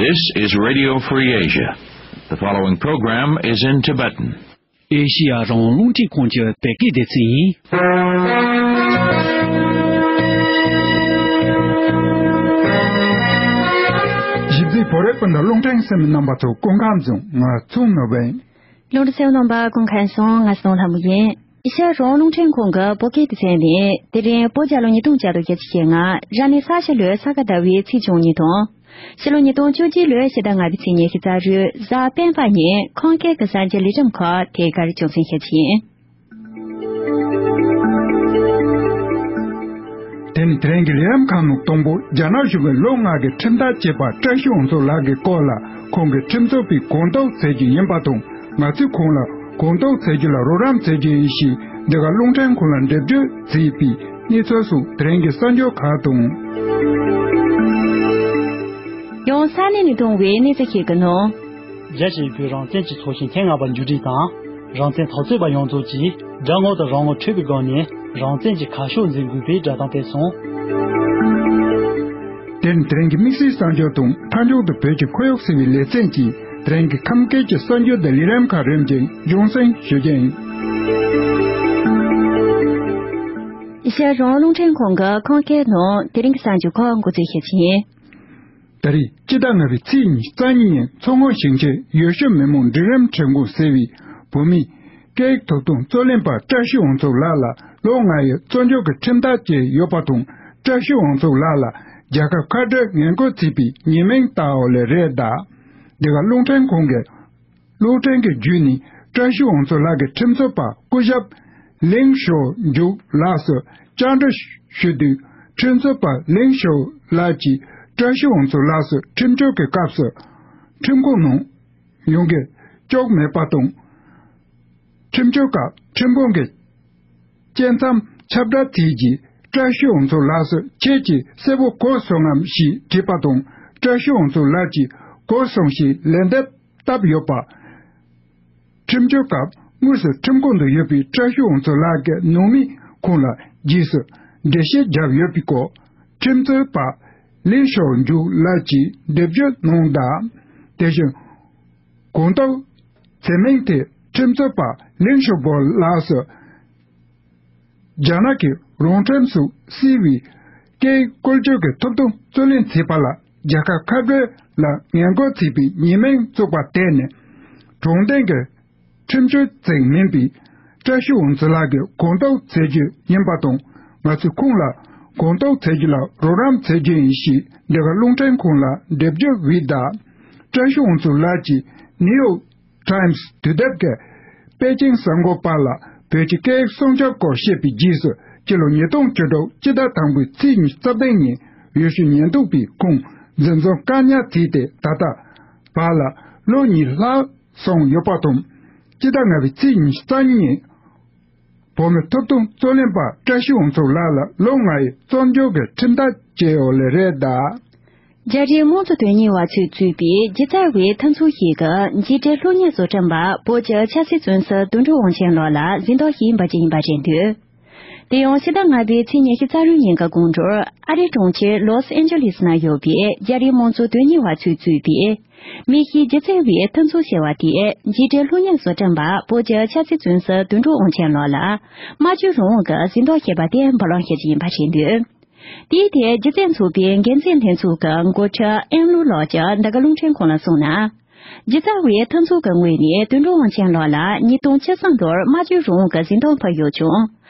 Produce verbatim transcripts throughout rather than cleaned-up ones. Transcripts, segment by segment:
This is Radio Free Asia. The following program is in Tibetan. ཨེ་ཤི་ཡ་རང་དབང་རླུང་འཕྲིན་ཁང་གི་བོད་སྐད་སྡེ་ཚན་ཡིན། ཞིབ་འཇུག་བོད་རིགས་སྤུན་ཟླ་རླུང་འཕྲིན་གསན་མི་རྣམ་པ་ཚོ་སྐུ་ཁམས་བཟང་། ང་ཚོ་ནོར་བུ་ཡིན། ལུང་རིགས་སེམས་རྣམ་པ་སྐུ་ཁམས་བཟང་། ང་ཚོ་ལྷ་མོ་ཡིན། ཨེ་ཤ་ཡ་རང་དབང་རླུང་འཕྲིན་ཁང་གི་བོད་སྐད་སྡེ་ཚན་ནས་དེ་རིང་བོད་རྒྱལ་ལོ་ཉིས་སྟོང་བརྒྱ་དང་བརྒྱད་ཅུ་གྱ་ལྔ་རབ་གནས་ས་ཤ་ལོའི་ས་ག་ཟླ་བའི་ཚེས་བཅུ་གཉིས་དང་། ཕྱི་ལོ་ཉིས་སྟོང་བཅོ་བརྒྱད་ལོའི་ཕྱི་ཟླ་ལྔ་པའི་ཚེས་ཉི་ཤུ་རྩ་དྲུག་གཟའ་སྤེན་པ་ཉིན་ཁམས་སྐད་ཀྱི་གསར་འགྱུར་ལས་རིམ་ཁག་དེ་གར་རྒྱང་སྲིང་ཞུ་རྒྱུ་ཡིན། དེ་ནི་དེ་རིང་གི་ལས་རིམ་ཁག་ནང་དང་པོ་རྒྱ་ནག་གཞུང་གིས་ལོ་ལྔ་གི་ཁྲིམས་ཐག་བཅད་པ་བཀྲ་ཤིས་འོང་ཚོ་ལགས་ཀྱི་སྐོར་ལ་ཁོང་གི་ཁྲིམས་རྩོད་པའི་གོ་རྟོགས་བཙལ་རྒྱུ་ཡིན་པ་དང་། ང་ཚོས་ཁོང་ལ་གོ་རྟོགས་བཙལ་རྒྱུ་ལ་རོགས་རམ་བཙལ་རྒྱུ་ཡིན་ཞེས་འདི་ག་རླུང་འཕྲིན་ཁང་ལ་འགྲེལ་བརྗོད་བྱས་པའི་གནས་ཚུལ་སོགས་དེ་རིང་གི་གསར་འགྱུར་ཁག་དང་། ཡང་ས་གནས་ནས་བཏང་བའི་གནས་ཚུལ་ཞིག་གི་ནང་། རྒྱ་ཆེའི་བོད་རང་བཙན་གྱི་ཚོགས་ཆེན་ཐེངས་ལྔ་པ་མཇུག་སྒྲིལ་དང་། རང་བཙན་འཐབ་རྩོད་པ་ཡོངས་རྫོགས་ཀྱིས་དགྲ་ངོ་དང་རང་ངོ་འཕྲོད་པའི་སྒོ་ནས་རང་བཙན་གྱི་ཁ་ཕྱོགས་འཛིན་དགོས་པའི་བསྒྲགས་གཏམ་སྤེལ་སོང་། དེར་དེ་རིང་གི་དམིགས་བསལ་གསར་འགྱུར་དང་མཐའ་མཇུག་ཏུ་བོད་ཀྱི་ཁོར་ཡུག་ཟེར་བའི་ལེ་ཚན་གྱིས་དེ་རིང་གི་ཁམས་སྐད་ཀྱི་གསར་འགྱུར་དང་ལས་རིམ་ཁག་རིམ་བཞིན་རྒྱང་སྲིང་ཞུ་རྒྱུ་ཡིན། ཨེ་ཤ་ཡ་རང་དབང་རླུང་འཕྲིན་ཁང་གི་ཁམས་སྐད་ནང་དེ་རིང་གི་གསར་འགྱུར་ཁག་འགོ་འཛུགས་ཞུ་རྒྱུ་ཡིན། ད་རེས་སྤྱི་ཟླ་ལྔ་པའི་ཚེས་ཉི་ཤུ་རྩ་གཉིས་ཉིན་མཚོ་སྔོན་ཞིང་ཆེན་ཡུལ་ཤུལ་མི་དམངས་སྒྲིག་རིམ་ཁྲིམས་ཁང་ཟེར་བའི་བོད་མིའི་སྐད་ཡིག་ཐོབ་ཐང་རྩོད་ལེན་པ་བཀྲ་ཤིས་འོང་ཚོ་ལགས་ལ་ལོ་ལྔ་ཡི་བཙོན་འཇུག་གི་ཁྲིམས་ཐག་བཅད་ཡོད་པ་དང་། བཀྲ་ཤིས་འོང་ཚོ་ལགས་ལ་རྒྱལ་ཁབ་ཁ་བྲལ་ངན་སྐུལ་བྱས་པའི་ཉེས་མིང་བཏགས་ཡོད་ལེ་རེད་གདའ། འདི་ག་རླུང་འཕྲིན་ཁང་གིས་གློག་འཕྲིན་གྱི་བརྒྱུད་ནས་བཀྲ་ཤིས་འོང་ཚོ་ལགས་ཀྱི་ཁྲིམས་རྩོད་པ་སྐུ་ཞབས་ལིང་ཞོ་འཇུག་ལགས་སུ་བཅར་འདྲི་ཞུས་དུས། ཁྲིམས་རྩོད་པ་ལིང་ཞོ་ལགས་ཀྱིས་བཀྲ་ཤིས་འོང་ཚོ་ལགས་སུ་ཁྲིམས་གཅོད་ཀྱི་སྐབས་སུ་ཁྲིམས་ཁང་ནང་ཡོང་གི་ཆོག་མེད་པ་དང་། ཁྲིམས་གཅོད་སྐབས་ཁྲིམས་ཁང་གི་བཅད་མཚམས་ཁྱབ་བསྒྲགས་བྱས་རྗེས་བཀྲ་ཤིས་འོང་ཚོ་ལགས་སུ་ཁྱེད་ཀྱིས་གསལ་པོ་གོ་སོང་ངམ་ཞེས་དྲིས་པ་དང་། བཀྲ་ཤིས་འོང་ཚོ་ལགས་ཀྱིས་གོ་སོང་ཞེས་ལན་འདེབས་བཏབ་ཡོད་པ། ཁྲིམས་གཅོད་སྐབས་དངོས་སུ་ཁྲིམས་ཁང་དུ་ཡོད་པའི་བཀྲ་ཤིས་འོང་ཚོ་ལགས་ཀྱི་ནང་མི་ཁོང་ལ་རྗེས་སུ་འགྲེལ་བཤད་བརྒྱབ་ཡོད་པའི་སྐོར་ཁྲིམས་རྩོད་པ་ལིན་ཤོ་འཇུག་ལགས་ཀྱིས་འགྲེལ་བརྗོད་གནང་གདའ། དེ་བཞིན་གོ་རྟོགས་བྱེད་མིང་དེ་ཁྲིམས་རྩོད་པ་ལིན་ཤོ་བོ་ལགས་སུ། རྒྱ་ནག་གི་རང་ཁྲིམས་སུ་གསལ་བའི་སྐད་ཡིག་བཀོལ་སྤྱོད་ཀྱི་ཐོབ་ཐང་རྩོད་ལེན་བྱས་པ་ལ་རྒྱལ་ཁབ་ཁ་བྲལ་ལ་ངན་སྐུལ་བྱས་པའི་ཉེས་མིང་བཙུགས་པ་དེ་ནི་དྲང་བདེན་གྱི་ཁྲིམས་གཅོད་ཅིག་མིན་པའི་བཀྲ་ཤིས་འོང་ཚོ་ལགས་ཀྱིས་གོ་རྟོགས་བྱེད་རྒྱུ་ཡིན་པ་དང་། ང་ཚོས་ཁོང་ལ་གོ་རྟོགས་བྱེད་རྒྱུ་ལ་རོགས་རམ་བྱེད་རྒྱུ་ཡིན་ཞེས་འདི་ག་རླུང་འཕྲིན་ཁང་ལ་འགྲེལ་བརྗོད་བྱས་གདའ། བཀྲ་ཤིས་འོང་ཚོ་ལགས་ཀྱིས་ནིའུ་ཡོག་ཊའིམ་སི་དུས་དེབ་ཀྱི་པེ་ཅིང་གསར་འགོད་པ་ལ་བོད་ཀྱི་སྐད་ཡིག་སྲུང་སྐྱོབ་སྐོར་བཤད་པའི་རྗེས་སུ་སྤྱི་ལོ་ཉིས་སྟོང་བཅུ་དྲུག་སྤྱི་ཟླ་དང་པོའི་ཚེས་ཉི་ཤུ་རྩ་བདུན་ཉིན་ཡུལ་ཤུལ་ཉེན་རྟོག་པས་ཁོང་འཛིན་བཟུང་བཀག་ཉར་བྱས་ཏེ་ད་ལྟ་བར་ལ་ལོ་གཉིས་ལྷག་སོང་ཡོད་པ་དང་། སྤྱི་ཟླ་ལྔ་པའི་ཚེས་ཉི་ཤུ་རྩ་གཉིས་ཉིན་བོད་མི་ཐོབ་ཐང་རྩོད་ལེན་པ་བཀྲ་ཤིས་འོང་ཚོ་ལགས་ལ་ལོ་ལྔ་ཡི་བཙོན་འཇུག་གི་ཁྲིམས་ཐག་བཅད་ཡོད་ལེ་རེད་གདའ། རྒྱ་རིགས་དམངས་གཙོ་དོན་གཉེར་བ་ཚོས་གཙོས་པའི་སྒྱུ་རྩལ་བའི་འཐབ་རྩོད་ཞིག་གི་མཇལ་འཕྲད་གློག་བརྙན་བཟོ་སྐྲུན་པ་བོད་ཀྱི་ཆབ་སྲིད་བཙོན་ཟུར་དོན་གྲུབ་དབང་ཆེན་ལགས་ལ་གཟེངས་རྟགས་ཞུས་ཡིན་པ་བཅས་ཡིན་པ་རེད་འདུག་དེ་ཡང་ཕྱི་ཟླ་ལྔ་པའི་ཚེས་ཉི་ཤུ་རྩ་དྲུག་ཉིན་གྱི་དགོང་དྲོར་ཨ་རིའི་གྲོང་ཁྱེར་ལོས་ཨན་ཇི་ལིས་ན་ཡོད་པའི་རྒྱ་རིགས་དམངས་གཙོ་དོན་གཉེར་བ་ཚོས་གཙོས་པའི་མི་ཤི་སྒྱུ་རྩལ་བའི་འཐབ་རྩོད་ཟེར་བ་དེའི་མཇལ་འཕྲད་གློག་བརྙན་བཟོ་སྐྲུན་པ་བོད་ཀྱི་ཆབ་སྲིད་བཙོན་ཟུར་དོན་གྲུབ་དབང་ཆེན་ལགས་ལ་སྨྲ་བརྗོད་རང་དབང་གི་གཟེངས་རྟགས་ཞུས་པ་དེ་འབུལ་ལམ་ཞུ་རྒྱུ་ཡིན་པ་རེད་འདུག་དེའི་ཐད་སྒྱུ་རྩལ་ཚོགས་པའི་འགན་འཛིན་ལྷན་ཚོགས་ཀྱི་འགོ་ཁྲིད་ཨེམ་ལུ་ལགས་ཀྱིས་འདི་ག་རླུང་འཕྲིན་ཁང་ལ་གསུངས་ན། སྒྱུ་རྩལ་བའི་འཐབ་རྩོད་ཀྱི་ངོས་ནས་དོན་གྲུབ་དབང་ཆེན་ལགས་ལ་ཉིས་སྟོང་ཆིག་ཙམ་ལོར་སྨྲ་བརྗོད་རང་དབང་གི་གཟེངས་རྟགས་ཕུལ་ཡོད་ཀྱང་།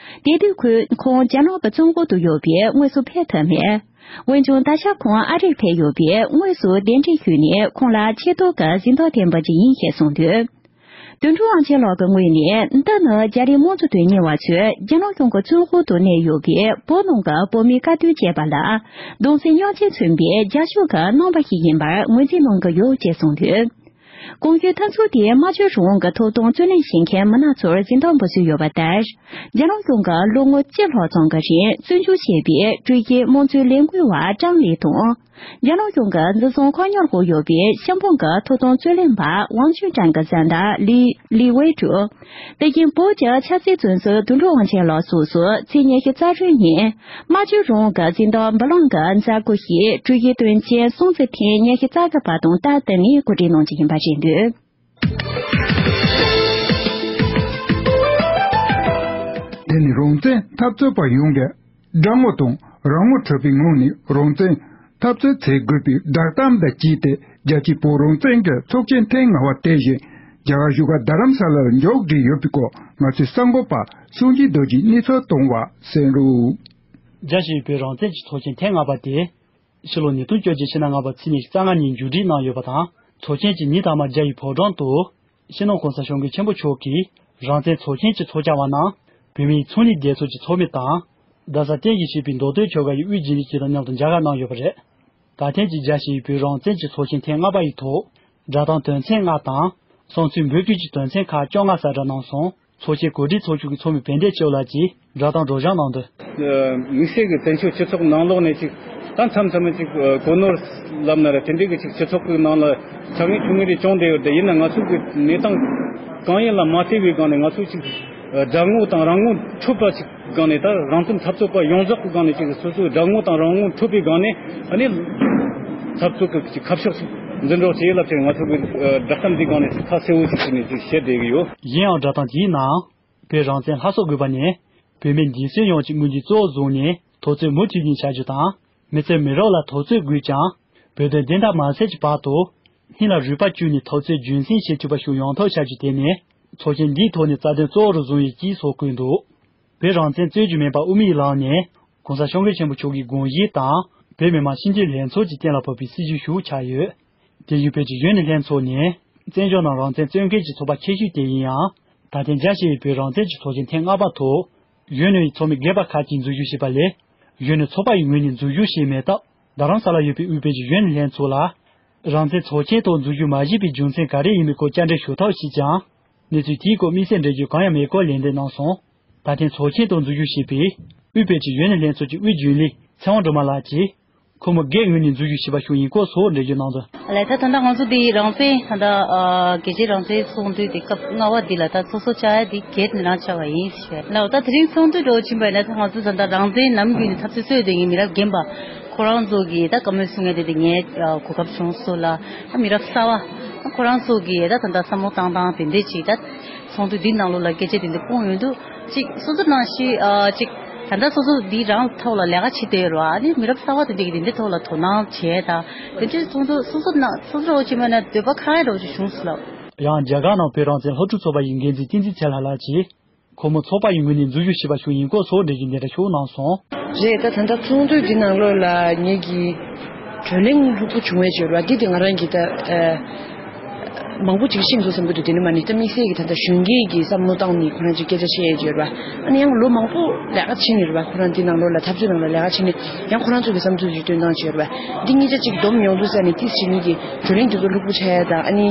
དེ་དུས་ཁོས་ཁོང་རྒྱ་ནག་གི་བཙོན་འོག་ཏུ་ཡོད་པས་དངོས་སུ་ཕེབས་ཐུབ་མེད། འོན་ཀྱང་ད་ཆ་ཁོང་ཨ་རིར་ཕེབས་ཡོད་པས་དངོས་སུ་གདན་འདྲེན་ཞུས་ནས་ཁོང་ལ་ཆེ་མཐོང་གི་གཟེངས་རྟགས་དེ་འབུལ་རྒྱུ་ཡིན་ཞེས་གསུངས་འདུག་དོན་གྲུབ་དབང་ཆེན་ལགས་ཀྱི་ངོས་ནས་འདི་ནི་རྒྱ་རིགས་དམངས་གཙོ་དོན་གཉེར་བ་ཚོས་རྒྱ་ནག་གཞུང་གི་བཙོན་འོག་ཏུ་གནས་ཡོད་པའི་བོད་ནང་གི་བོད་མིའི་དཀའ་སྡུག་བཅས་པ་ལ་གདུང་སེམས་མཉམ་སྐྱེད་མཚོན་པའི་རྒྱབ་སྐྱོར་གྱི་རྣམ་པ་ཞིག་ཡིན་པར་ངོས་འཛིན་གནང་གི་ཡོད་ཅེས་གསུངས་འདུག་གོང་ཞུས་ཐབས་ཚུལ་དེས་རྨ་ཆུ་རོང་གི་ཐོབ་ཐང་རྩོད་ལེན་བྱེད་མཁན་མི་སྣ་ཚོར་འཛིན་བདག་འབུལ་སྲོལ་ཡོད་པ་ལྟར། རྒྱལ་ནང་གཞུང་གི་ལོ་ངོ་བཅུ་ལྷག་ཙམ་གྱི་རིང་བཙོན་འཇུག་བྱས་པའི་ཀྲུའུ་ཞི་དམངས་གཙོའི་ལས་འགུལ་བ་ཀྲང་ལི་དང་། རྒྱལ་ནང་གཞུང་གི་འཛིན་བཟུང་བཀག་ཉར་འོག་ཡོད་པའི་ཤམ་བྷོ་གི་ཐོབ་ཐང་རྩོད་ལེན་པ་ཝང་ཅུན་ཀྲང་གི་བཟའ་ཟླ་ལི་ལི་ཝེ་ཀྲུའུ། དེ་བཞིན་བོད་ཀྱི་ཆབ་སྲིད་བཙོན་ཟུར་དོན་གྲུབ་དབང་ཆེན་ལགས་སོགས་སུ་ཚེས་ཉི་ཤུ་རྩ་དྲུག་ཉིན་རྨ་ཆུ་རོང་གི་འཛིན་བདག་འབུལ་ལམ་གྱི་མཛད་སྒོ་ཞིག་ཀྲུའུ་ཞིའི་དོན་རྐྱེན་སྲུང་བརྩི་ཐེངས་ཉི་ཤུ་རྩ་གི་བར་དུ་སྟབས་བསྟུན་ནས་གོ་སྒྲིག་གནང་རྒྱུ་ཡིན་པ་རེད་འདུག། དེ་ནི་རང་བཙན་འཐབ་རྩོད་པ་ཡོངས་ཀྱི་དགྲ་ངོ་དང་རང་ངོ་འཕྲོད་པའི་ངང་ནས་རང་བཙན་འཐབ་རྩོད་བྱེད་དགོས་པའི་བསྒྲགས་གཏམ་དང་བཅས་ཏེ་རྒྱལ་སྤྱིའི་བོད་རང་བཙན་གྱི་ཚོགས་ཆེན་ཐེངས་ལྔ་པ་དེ་བཞིན་རྒྱ་གར་བཞུགས་སྒར་རྡ་རམ་ས་ལར་མཇུག་བསྒྲིལ་ཡོད་པའི་སྐོར་ང་ཚོའི་གསར་འགོད་པ་སངས་རྒྱས་རྡོ་རྗེས་གནས་ཚུལ་གཏོང་བ་གསན་རོགས། རྒྱ་ཆེ་བའི་བོད་རང་བཙན་གྱི་ཚོགས་ཆེན་ཐེངས་ལྔ་པ་དེ། ཕྱི་ལོ་ཉིས་སྟོང་བཅོ་བརྒྱད་ཕྱི་ཟླ་ལྔ་པ་ཚེས་ཉི་ཤུ་རྩ་ལྔ་ཉིན་མཇུག་སྒྲིལ་གནང་ཡོད་པ་དང་། ཚོགས་ཆེན་གྱི་ཉིན་མཐའ་མར་རྒྱ་ཡི་ཕོ་བྲང་དུ། སྤྱི་ནོར་༸གོང་ས་༸སྐྱབས་མགོན་ཆེན་པོ་མཆོག་གིས་རང་བཙན་ཚོགས་ཆེན་གྱི་ཚོགས་བཅར་བ་རྣམས་བོད་མིའི་ཚོང་ལས་སྡེ་ཚོགས་ཀྱི་ཚོགས་མི་དང་། རྡ་ས་བསྟན་ཞེས་པའི་མདོ་སྟོད་ཆོལ་ཁ་ཡི་དབུས་རྒྱུན་ལས་ཁྱེད་དང་མཉམ་དུ་མཇལ་ཁ་གནང་ཡོད་པ་རེད། ད་ཐེངས་ཀྱི་རྒྱ་ཆེ་བའི་བོད་རང་བཙན་གྱི་ཚོགས་ཆེན་ཐེངས་ལྔ་པ་ཡི་ཐོག་བསྒྲགས་གཏམ་དོན་ཚན་ལྔ་དང་། བསམ་ཚུལ་འབོད་སྐུལ་གྱི་དོན་ཚན་ཁག་བཅོ་ལྔ་གསལ་བསྒྲགས་གནང་སོང་། ཚོགས་ཆེན་གོ་སྒྲིག་ཚོགས་ཆུང་གི་ཚོགས་མི་བན་དེ་སྐྱབས་ལགས་ཀྱིས་བསྒྲགས་གཏམ་སྒྲོག་སྦྱང་གནང་དོན། དམིགས་བསལ་གྱི་བཙན་བྱོལ་སྤྱི་ཚོགས་ནང་ལོགས་ནས་ཅིག་ད་མཚམས་མཚམས་ཅིག་གོ་ནོར་ལབ་ན་ར་དེ་འདྲའི་གི་ཅིག་སྤྱི་ཚོགས་ཀྱི་ནང་ལ་ཆག་ངེས་ཆུང་ངེས་རེ་བྱུང་བསྡད་ཡོད་དེ། ཡིན་ན་ང་ཚོ་གི་གནས་སྟངས་གང་ཡིན་ལ་མ་ལྟོས་པའི་སྒང་ནས་ང་ཚོ་ཅིག་དགྲ་ངོ་དང་རང་ངོ་འཕྲོད་པ་ཅིག་སྒང་ནས་ད་རང་བཙན་འཐབ་རྩོད་པ་ཡོངས་རྫོགས་ཀྱི་སྒང་ནས་ཅིག་སོ་སོའི་དགྲ་ངོ་དང་རང་ངོ་འཕྲོད་པའི་སྒང་ནས་ཨ་ནི་འཐབ་རྩོད་ཀྱི་ཅིག་ཁ་ཕྱོགས་ཅིག་འཛིན་རོགས་བྱེད་ལབ་ཅིག་ང་ཚོ་གི་བསྒྲགས་གཏམ་འདིའི་སྒང་ནས་ཁ་གསལ་བོ་ཅིག་བྱས་ནས་ཅིག་བཤད་བསྡད་ཀྱི་ཡོད། ཡིན་ཡང་བསྒྲགས་གཏམ་དེའི་ནང་བོད་རང་བཙན་སླར་གསོ་དགོས་པ་ནི་བོད་མིའི་འདས་གསོན་ཡོངས་ཀྱི་དམིགས་ཡུལ་གཙོ་བོར་བཟུང་ནས་འཐབ་རྩོད་མུ་མཐུད་ཀྱིས་བྱ་རྒྱུ་དང་། མི་ཚེ་མི་རབས་ལ་འཐབ་རྩོད་དགོས་ཀྱང་། བོད་དོན་བདེན་མཐའ་མ་གསལ་གྱི་བར་དུ། སྙིང་ལ་རུས་པ་བཅུག་ནས་འཐབ་རྩོད་རྒྱུན་སྲིང་བྱེད་ཐུབ་པ་ཞིག་ཡོང་ཐབས་བྱ་རྒྱུ་དེ་ནི། ཚོགས་ཆེན་འདིའི་ཐོག་ནས་རྩ་དོན་གཙོ་བོ་རུ་བཟུང་ཡོད་ཅེས་སོགས་བཀོད་འདུག། བོད་རང་བཙན་རྩོད་རྒྱུ་མིན་པ་དབུ་མའི་ལམ་ནས་༸གོང་ས་༸སྐྱབས་མགོན་ཆེན་པོ་མཆོག་གི་དགོངས་གཞི་དང་། བོད་མི་མང་སྤྱི་འཐུས་ལྷན་ཚོགས་ཀྱི་གཏན་ལ་ཕབ་པའི་སྲིད་ཇུས་ཤིག་ཆགས་ཡོད། དེ་བཞིན་བོད་ཀྱི་གཞོན་ནུ་ལྷན་ཚོགས་ནི། བཙན་བྱོལ་ནང་རང་བཙན་རྩོད་མཁན་གྱི་ཚོགས་པ་ཆེ་ཤོས་དེ་ཡིན་ཡང་། ད་ཐེངས་རྒྱ་ཆེ་བའི་བོད་རང་བཙན་གྱི་ཚོགས་ཆེན་ཐེངས་ལྔ་པ་ཐོག་གཞོན་ནུ་ཡི་ཚོགས་མི་སྒེར་པ་ཁག་ཅིག་འཛུལ་ཞུགས་བྱས་པ་ལས། གཞོན་ནུ་ཚོགས་པ་ཡི་ངོས་ནས་འཛུལ་ཞུགས་བྱས་མེད་སྟབས། རྡ་རམ་ས་ལར་ཡོད་པའི་དབུས་བོད་ཀྱི་གཞོན་ནུ་ལྷན་ཚོགས་ལ། རང་བཙན་ཚོགས་ཆེན་ཐོག་འཛུལ་ཞུགས་མ་བྱས་པའི་རྒྱུ་མཚན་ག་རེ་ཡིན་མིན་སྐོར་བཅར་འདྲི་ཞུ་ཐབས་བྱས་ཀྱང་། གནས་ཚུལ་དེའི་སྐོར་དམིགས་བསལ་འགྲེལ་བརྗོད་གང་ཡང་མེད་སྐོར་ལན་འདེབས་གནང་སོང་། ད་ཐེངས་ཚོགས་ཆེན་ཐོག་འཛུལ་ཞུགས་བྱས་པའི་དབུས་བོད་ཀྱི་གཞོན་ནུ་ལྷན་ཚོགས་ཀྱི་དབུས་རྒྱུན་ལས་ཚེ་དབང་སྒྲོལ་མ་ལགས་ཀྱིས། ཁོ་མོ་སྒེར་ངོས་ནས་འཛུལ་ཞུགས་བྱས་པ་ཞིག་ཡིན་སྐོར་སོགས་འགྲེལ་བརྗོད་གནང་དོན། ལགས། ད་ད་ལྟ་ང་ཚོ་འདི་རང་བཙན་ད་ལྟ་ཨ་རྒྱལ་སྤྱིའི་རང་བཙན་ཚོགས་འདུ་འདི་སྐབས་ལྔ་པ་འདི་ལ་ད་ཚོགས་གཙོ་བཅར་ཡ་འདི་བརྒྱད་ནི་རང་བཅར་བ་ཡིན་ཞེས། ལགས། ད་དེ་རིང་ཚོགས་འདུ་འགྲོ་ཕྱིན་པ་ཡིན་ན་ད་ང་ཚོ་ད་ལྟ་རང་བཙན་ནམ་རྒྱུན་ནས་འཐབ་རྩོད་རྩོད་བསྡད་མཁན་མི་རབས་རྒན་པ་ཁོ་རང་ཚོ་གིས་ད་བཀའ་མོལ་གསུང་ཡ་དེ་དེ་ངས་ཨ་གོ་སྐབས་བྱུང་སོང་ལ། ད་མི་རབས་གསར་པ་ད་ཁོ་རང་ཚོ་གིས་ད་ད་ལྟ་བསམ་བློ་བཏང་སྟངས་དེ་འདྲས་ཅིག་ད་ཚོགས་འདུ་འདི་ནང་ལོགས་ལ་སྐད་ཆ་དེ་འདྲ་སྤུངས་ཡོང་དུས་ཅིག་སོ་སོ་ནང་བཞིན་ཨ་ཅིག་ད་ལྟ་སོ་སོ་འདི་རང་ཐོག་ལ་ལས་ཀ་བྱེད་བསྡད་ཡོད་རེད་བ། ཨ་ནི་མི་རབས་གསར་པ་དེ་འདྲས་ཀྱིས་དེ་འདྲའི་ཐོག་ལ་དོ་སྣང་བྱས་ད་དེ་འདྲས་ཚོགས་འདུ་སོ་སོ་ནང་སོ་སོ་འདྲ་བོ་ཅིག་མ་ན་འདོད་པ་ཁ་ཡ་འདྲ་བོ་ཅིག་བྱུང་སོང་ལགས། ཡང་རྒྱ་གར་ནང་བོད་རང་བཙན་སློབ་ཕྲུག་ཚོགས་པ་ཡི་འགན་འཛིན་བསྟན་འཛིན་ཚེ་ལྷ་ལགས་ཀྱིས། ཁོ་མོ་ཚོགས་པ་ཡི་ངོས་ནས་འཛུལ་ཞུགས་བྱས་པ་ཞིག་ཡིན་སྐོར་སོགས་འགྲེལ་བརྗོད་འདི་འདྲ་ཞིག་གནང་སོང་། རེད། ད་ད་ལྟ་ཚོགས་འདུ་འདི་ནང་ལོགས་ལ་ངེད་ཀྱི་བགྲོ་གླེང་ལྷུག་པོ་བྱུང་བའི་འབྱོར་བ་འདི་དེ་ང་རང་གིས་ད་ཨ་མང་པོ་ཅིག་ཤེས་འདུག་བསམ་གྱི་འདུག་དེ་ནི་མ་ནི་ད་དམིགས་བསལ་གྱི་ད་ལྟ་གཞོན་སྐྱེས་ཀྱི་བསམ་བློ་བཏང་ནས་ཁོ་རང་ཅིག་སྐད་ཆ་བཤད་ཡས་འབྱོར་བ། ཨ་ནི་ཡང་ལོ་མང་པོ་ལས་ཀ་བྱས་ནས་རེད་བ། ཁོ་རང་འདི་ནང་ལོགས་ལ་འཐབ་རྩོད་ནང་ལ་ལས་ཀ་བྱས་ནས་ཡང་ཁོ་རང་ཚོ་གི་བསམ་ཚུལ་ཅིག་བཏོན་སྟངས་བྱས་རེད་བ། འདི་གཉིས་ཆ་ཅིག་བསྡོམས་ཡོང་དུས་ཙ་ནས་ཏིས་བྱེད་ནི་གི་བགྲོ་གླེང་དེ་ཚོ་ལྷུག་པོ་ཆགས་ཡས་དང་། ཨ་ནི་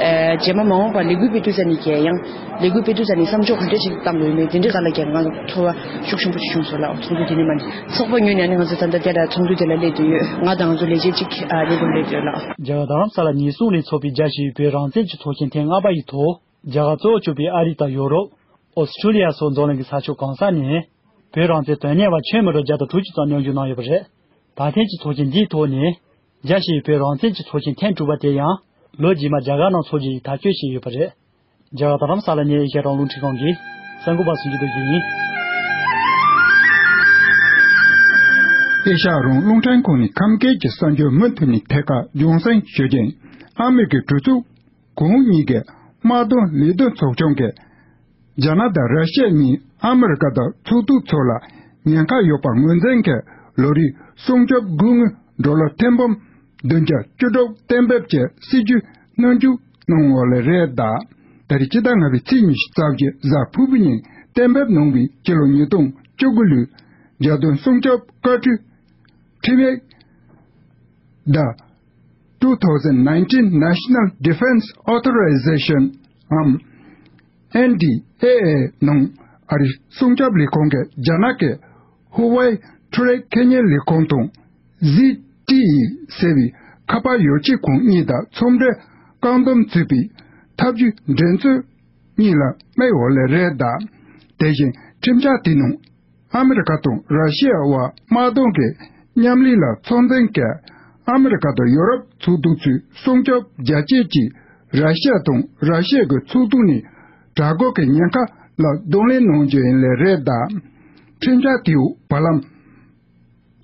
ཨ་རྗེས་མ་མ་འོངས་པར་ལས་འགུལ་སྤེལ་དུས་ཙ་ནས་ཀྱང་ཡང་། ལས་འགུལ་སྤེལ་དུས་ཙམ་ནས་བསམ་ཕྱོགས་ག་འདྲ་ཞིག་བཏང་དགོས་ཡོད་མེད་དེ་འདྲའི་སྒང་ལ་ཀྱང་ང་ཚོར་བ་ཤུགས་ཆེན་པོ་ཞིག་བྱུང་སོང་ལགས། ཚོགས་འདུ་དེ་ནས་མ་ནི་ཚོགས་པ་ངོས་ནས་ནི་ང་ཚོ་ད་ལྟ་དེ་ལ་ཚོགས་འདུ་དེ་ལ་སླེབས་བསྡད་ཡོད། ང་དང་ང་ཚོ་ལས་བྱེད་གཅིག་ཨ་སླེབས་དགོས་སླེབས་བསྡད་ཡོད་ལགས། རྒྱ་གར་རྡ་རམ་ས་ལ་ཉེན་སྲུང་ལས་ཚོགས་པའི་རྒྱ་ཆེའི་བོད་རང་བཙན་གྱི་ཚོགས་ཆེན་ཐེངས་ལྔ་པ་ཡི་ཐོག་རྒྱ་གར་གཙོ་བོ་གྱུར་པའི་ཨ་རི་དང་ཡོ་རོབ། ཨོ་སི་ཁྲུ་ལི་ཡ་སོགས་འཛམ་གླིང་གི་ས་ཕྱོགས་གང་ས་ནས་བོད་རང་བཙན་དོན་གཉེར་བ་ཁྱོན་མི་རབས་བརྒྱ་དང་དྲུག་ཅུ་ཙམ་མཉམ་ཞུགས་གནང་ཡོད་པ་རེད། ད་ཐེངས་ཀྱི་ཚོགས་ཆེན་འདིའི་ཐོག་ནས། རྒྱ་ཆེའི་བོད་རང་བཙན་གྱི་ཚོགས་ཆེན་ཐེངས་དྲུག་པ་དེ་ཡང་ལོ་རྗེས་མ་རྒྱ་གར་ནང་འཚོགས་རྒྱུ་ཡི་ཐག་གཅོད་བྱས་ཡོད་པ་རེད། རྒྱ་གར་རྡ་རམ་ས་ལ་ནས་ཨེ་ཤ་ཡ་རང་དབང་རླུང་འཕྲིན་ཁང་གི་གསར་འགོད་པ་སུ་འཇུ་དོ་རྒྱུ་ཡིན། ཨེ་ཤ་ཡ་རང་དབང་རླུང་འཕྲིན་ཁང་ནི་ཁམས་སྐད་ཀྱི་གསར་འགྱུར་མུ་མཐུད་ནས་ཐད་ཀར་རྒྱང་སྲིང་ཞུ་རྒྱུ་ཡིན། ཨ་མེ་རི་ཀའི་གྲོས་ཚོགས་གོང་གཉིས་ཀྱི་དམག་དོན་ལས་དོན་ཚོགས་ཆུང་གིས། རྒྱ་ནག་དང་ར་ཤི་ཡ་གཉིས་ཨ་མེ་རི་ཀ་དང་ཚོགས་འདུ་ཚོགས་ལ་ཉེན་ཁ་ཡོད་པ་ངོས་འཛིན་གྱིས་ལོ་རེའི་སྲུང་སྐྱོབ་སྒོ་དངུལ་ཌོ་ལར་ཐེར་འབུམ་བདུན་བརྒྱ་བཅུ་དྲུག་གཏན་འབེབས་ཀྱི་སྲིད་ཇུས་སྣོན་འཇུག་གནང་ཡོད་ལེ་རེད་གདའ། ད་རེས་སྤྱི་ཟླ་ལྔ་པའི་ཚེས་ཉི་ཤུ་རྩ་བཞི་གཟའ་ཕུར་བུའི་ཉིན་གཏན་འབེབས་གནང་བའི་སྤྱི་ལོ་ཉིས་སྟོང་བཅུ་དགུ་ལོའི་རྒྱལ་དོན་སྲུང་སྐྱོབ་བཀའ་ཁྲོལ་ཁྲིམས་ཡིག་དང་། two thousand nineteen National Defense Authorization འམ། ཨེན་ཌི་ཨེ་ཨེ་ནང་ཨ་རིའི་སྲུང་སྐྱོབ་ལས་ཁུངས་ཀྱིས་རྒྱ་ནག་གི་ཧུ་ཝེ་འཕྲུལ་ལས་ཁེ་ཉེན་ལས་ཁུངས་དང་ཟི་ཊི་ཨི་ཟེར་བའི་ཁ་པར་ཡོ་ཆས་ཁང་གཉིས་དང་ཚོང་འབྲེལ་བཀག་སྡོམ་བཙུགས་པའི་ཐབས་ཇུས་འགྲན་རྩོད་གཉིས་ལ་དམིགས་ཡོད་ལེ་རེད་གདའ། དེ་བཞིན་ཁྲིམས་འཆར་དེའི་ནང་ཨ་མི་རི་ཀ་དང་ར་ཤི་ཡ་དབར་དམག་དོན་གྱི་མཉམ་ལས་ལ་ཚོད་འཛིན་གྱིས་ཨ་མི་རི་ཀ་དང་ཡོ་རོབ་ཚོགས་འདུ་ཚོས་སྲུང་སྐྱོབ་རྒྱ་སྐྱེད་ཀྱིས་ར་ཤི་ཡ་དང་ར་ཤི་ཡ་གི་ཚོགས་འདུ་ནས་དྲག་རྒོལ་གྱི་ཉེན་ཁ་ལ་གདོང་ལེན་གནང་རྒྱུ་ཡིན་ལེ་རེད་གདའ། ཁྲིམས་འཆར་དེའི་བར་ལམ་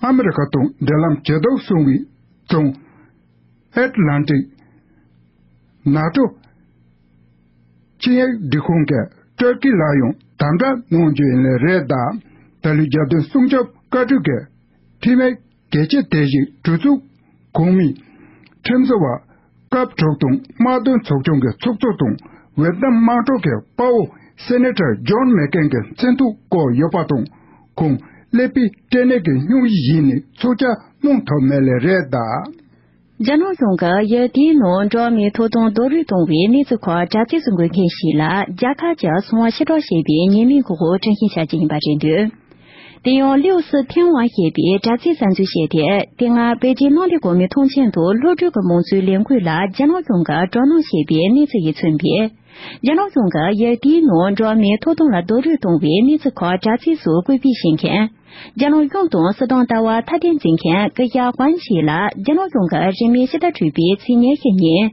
ཨ་མི་རི་ཀ་དང་འབྲེལ་ལམ་ཇེ་སྡུག་སོང་བའི་ཙང་ཨེཊ་ལན་ཊིག་ནཱ་ཊོ་ཆིངས་ཡིག་སྒྲིག་ཁང་གིས་ཏུར་ཀི་ལ་ཡང་དམ་དྲག་གནང་རྒྱུ་ཡིན་ལེ་རེད་གདའ། ད་ལོའི་རྒྱལ་དོན་སྲུང་སྐྱོབ་བཀའ་ཁྲོལ་གྱི་འཐུས་མི་གལ་ཆེ་དེ་བཞིན་གྲོས་ཚོགས་གོང་མའི་ཁྲིམས་བཟོ་བ་སྐབས་དྲུག་དང་དམག་དོན་ཚོགས་ཆུང་གི་ཚོགས་གཙོ་དང་ཝེ་ཏི་ནམ་དམངས་ཁྲོད་ཀྱི་དཔའ་བོ་སེ་ནེ་ཊར་ཇོན་མེག་ཀེན་གྱི་མཚན་ཐོ་བཀོད་ཡོད་པ་དང་། ཁོང་ཀླད་པའི་སྐྲན་ནད་ཀྱི་སྙུང་གཞི་ཡིན་ནས་ཚོད་ལྟ་གནང་ཐུབ་མེད་ལེ་རེད་གདའ། རྒྱ་ནག་གཞུང་གིས་ཡུལ་དེའི་ནང་འགྲོ་བ་མིའི་ཐོབ་ཐང་རྡོག་རོལ་གཏོང་བའི་གནས་ཚུལ་ཁག་དྲ་ཚིགས་སུ་འགོད་མཁན་ཞིག་ལ་རྒྱ་གར་གྱི་སོང་བ་ཕྱིར་སྤྲོད་བྱས་པའི་ཉེས་མིང་གི་འོག་ཁྲིམས་ཤིང་བྱ་རྒྱུ་ཡིན་པ་རེད་འདུག་དེ་ཡང་ལིའུ་སི་ཐེན་ཝང་ཞེས་པའི་དྲ་ཚིགས་གསར་འཛུགས་བྱས་ཏེ། དེ་སྔ་པེ་ཅིན་གློག་ལས་གོང་མའི་ཐོངས་མཆན་དུ་སློབ་ཕྲུག་གི་མང་གཙོའི་ལས་འགུལ་ལ་རྒྱ་ནག་གཞུང་གིས་དྲག་གནོན་བྱས་པའི་གནས་ཚུལ་ཡིས་མཚོན་པའི་རྒྱ་ནག་གཞུང་གིས་ཡུལ་དེའི་ནང་འགྲོ་བ་མིའི་ཐོབ་ཐང་ལ་རྡོག་རོལ་གཏོང་བའི་གནས་ཚུལ་ཁག་དྲ་ཚིགས་སུ་བཀོད་སྤེལ་བྱེད་མཁན། རྒྱ་ནག་གཞུང་དང་སྲིད་དོན་ལྟ་བ་མཐའ་དོན་འཛིན་མཁན་སྐུ་ཞབས་ཝང་ཞི་ལགས་རྒྱ་ནག་གཞུང་གིས་རིང་མིན་ཕྱི་ཟླ་དྲུག་པའི་ཚེས་ཉི་ཤུ་ཉིན།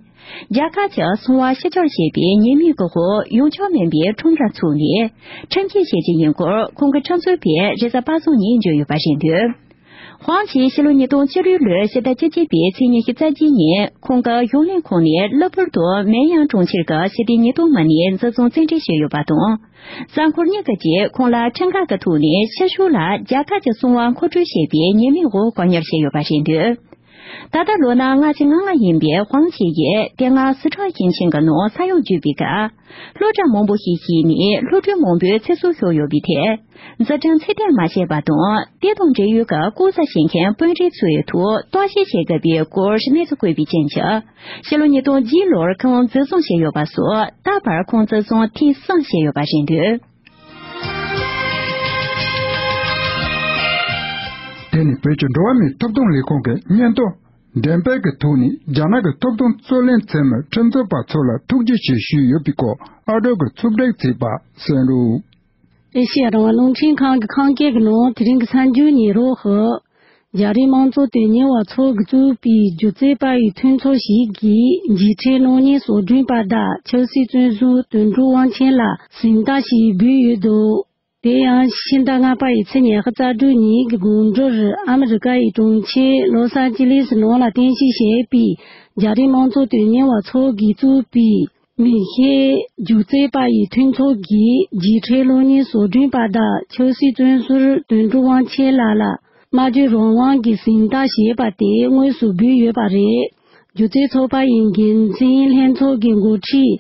རྒྱ་གར་གྱི་སོང་བ་ཕྱིར་སྤྲོད་བྱས་པའི་ཉེས་མིང་གི་འོག་ཡོངས་ཁྱབ་མིན་པའི་ཁྲོམ་ར་ཚུགས་ནས་ཁྲིམས་ཆད་བཞེས་རྒྱུ་ཡིན་སྐོར་ཁོང་གི་ཁྲིམས་རྩོད་པས་རེས་གཟའ་པ་སངས་ཉིན་བརྗོད་ཡོད་པ་རེད་འདུག་ཝང་ཞི་ཕྱི་ལོ་ཉིས་སྟོང་བཅུ་དྲུག་ལོའི་ཕྱི་ཟླ་བཅུ་གཅིག་པའི་ཚེས་ཉི་ཤུ་རྩ་གཅིག་ཉིན་ཁོང་གི་གཞུང་ལས་ཁང་ནས་གློ་བུར་དུ་མེན་ཡང་གྲོང་ཁྱེར་གྱི་ཞི་བདེའི་ཉེས་རྡུང་མ་ནས་འཛིན་བཟུང་བཙན་ཁྲིད་བྱས་ཡོད་པ་དང་། གསར་འཁོར་གཉིས་ཀྱིས་ཁོང་ལ་ཁྲིམས་འགལ་གྱི་ཐོག་ནས་ཕྱི་ཕྱོགས་ལ་རྒྱ་གར་གྱི་སོང་བ་མཁོ་སྤྲོད་བྱས་པའི་ཉེས་མིང་འོག་བཀག་ཉར་བྱས་ཡོད་པ་རེད་འདུག་ད་ལྟ་ལོ་ན་ལྔ་བཅུ་ང་ལྔ་ཡིན་པའི་ཧུའང་ཆི་ཡིས་དེ་སྔ་སི་ཁྲོན་ཞིང་ཆེན་གྱི་ནང་ས་ཡོམ་བརྒྱུད་པའི་སྐབས། སློབ་གྲྭ་མང་པོ་ཞིག་བཞེངས་ནས་སློབ་ཕྲུག་མང་པོའི་ཚེ་སྲོག་ཤོར་ཡོད་པའི་ཐད། འཛིན་བཟུང་ཚད་ལྡན་མ་བྱས་པ་དང་། དེ་དང་འབྲེལ་ཡོད་ཀྱི་ལྐོག་ཟ་བྱེད་མཁན་དཔོན་རིགས་ཚོའི་ཐོག་གཏོར་བཤིག་བྱེད་དགོས་པའི་སྐོར་གནས་ཚུལ་བཀོད་པའི་རྐྱེན་གྱིས། ཕྱི་ལོ་ཉིས་སྟོང་བརྒྱད་ལོར་ཁོང་འཛིན་བཟུང་བྱས་ཡོད་པ་སོགས། ད་བར་ཁོང་འཛིན་བཟུང་ཐེངས་གསུམ་བྱས་ཡོད་པ་རེད་འདུག་དེ་ནི་བོད་ཀྱི་འགྲོ་བ་མིའི་ཐོབ་ཐང་ལས་ཁུངས་ཀྱི་སྙན་ཐོ་འགྲེམས་སྤེལ་གྱི་ཐོག་ནས་རྒྱ་ནག་གི་ཐོབ་ཐང་རྩོད་ལེན་ཚད་མའི་ཁྲིམས་རྩོད་པ་ཚོ་ལ་ཐུགས་རྗེ་ཆེ་ཞུས་ཡོད་པའི་སྐོར་ཨ་རོགས་ཀྱི་རྩོམ་སྒྲིག་བྱས་པ་གསན་རོགས། ཨེ་ཤེ་ཡ་རང་དབང་རླུང་འཕྲིན་ཁང་གི་ཁང་ཀྱད་ཀྱི་ནང་དེ་རིང་གི་གསར་འགྱུར་ཉན་རོགས་ཞུ། རྒྱ་རིགས་དམངས་གཙོ་དོན་གཉེར་བ་ཚོ་གིས་བཙུགས་པའི་སྒྱུ་རྩལ་པ་ཡི་མཐུན་ཚོགས་ཤིག་གིས་འཇིགས་བྲལ་གློག་བརྙན་བཟོ་སྐྲུན་པ་དང་ཆབ་སྲིད་བཙོན་ཟུར་དོན་གྲུབ་དབང་ཆེན་ལ་གཟེངས་རྟགས་ཤིག་འབུལ་ཡོད་འདུག་དེ་ཡང་ཕྱི་ཟླ་ལྔ་པ་ཡི་ཚེས་ཉི་ཤུ་རྩ་དྲུག་ཉིན་གྱི་དགོང་དྲོར་ཨ་མི་རི་ཀ་ཡི་གྲོང་ཁྱེར་ལོ་སཱན་ཅི་ལེ་སི་ནང་ལ་རྟེན་གཞི་བྱས་པའི་རྒྱ་རིགས་དམངས་གཙོ་དོན་གཉེར་བ་ཚོ་གིས་བཙུགས་པའི་མི་ཤེས་སྒྱུ་རྩལ་པ་ཡི་མཐུན་ཚོགས་ཀྱིས་འཇིགས་བྲལ་གློག་བརྙན་བཟོ་སྐྲུན་པ་དང་ཆབ་སྲིད་བཙོན་ཟུར་དོན་གྲུབ་དབང་ཆེན་ལགས་ལ་སྨྲ་བརྗོད་རང་དབང་གི་གཟེངས་རྟགས་ཞེས་པ་དེ་དངོས་སུ་འབུལ་ཡོད་པ་རེད། སྒྱུ་རྩལ་ཚོགས་པ་ཡི་འགན་འཛིན་ལྷན་ཚོགས་ཀྱི་འགོ་ཁྲིད་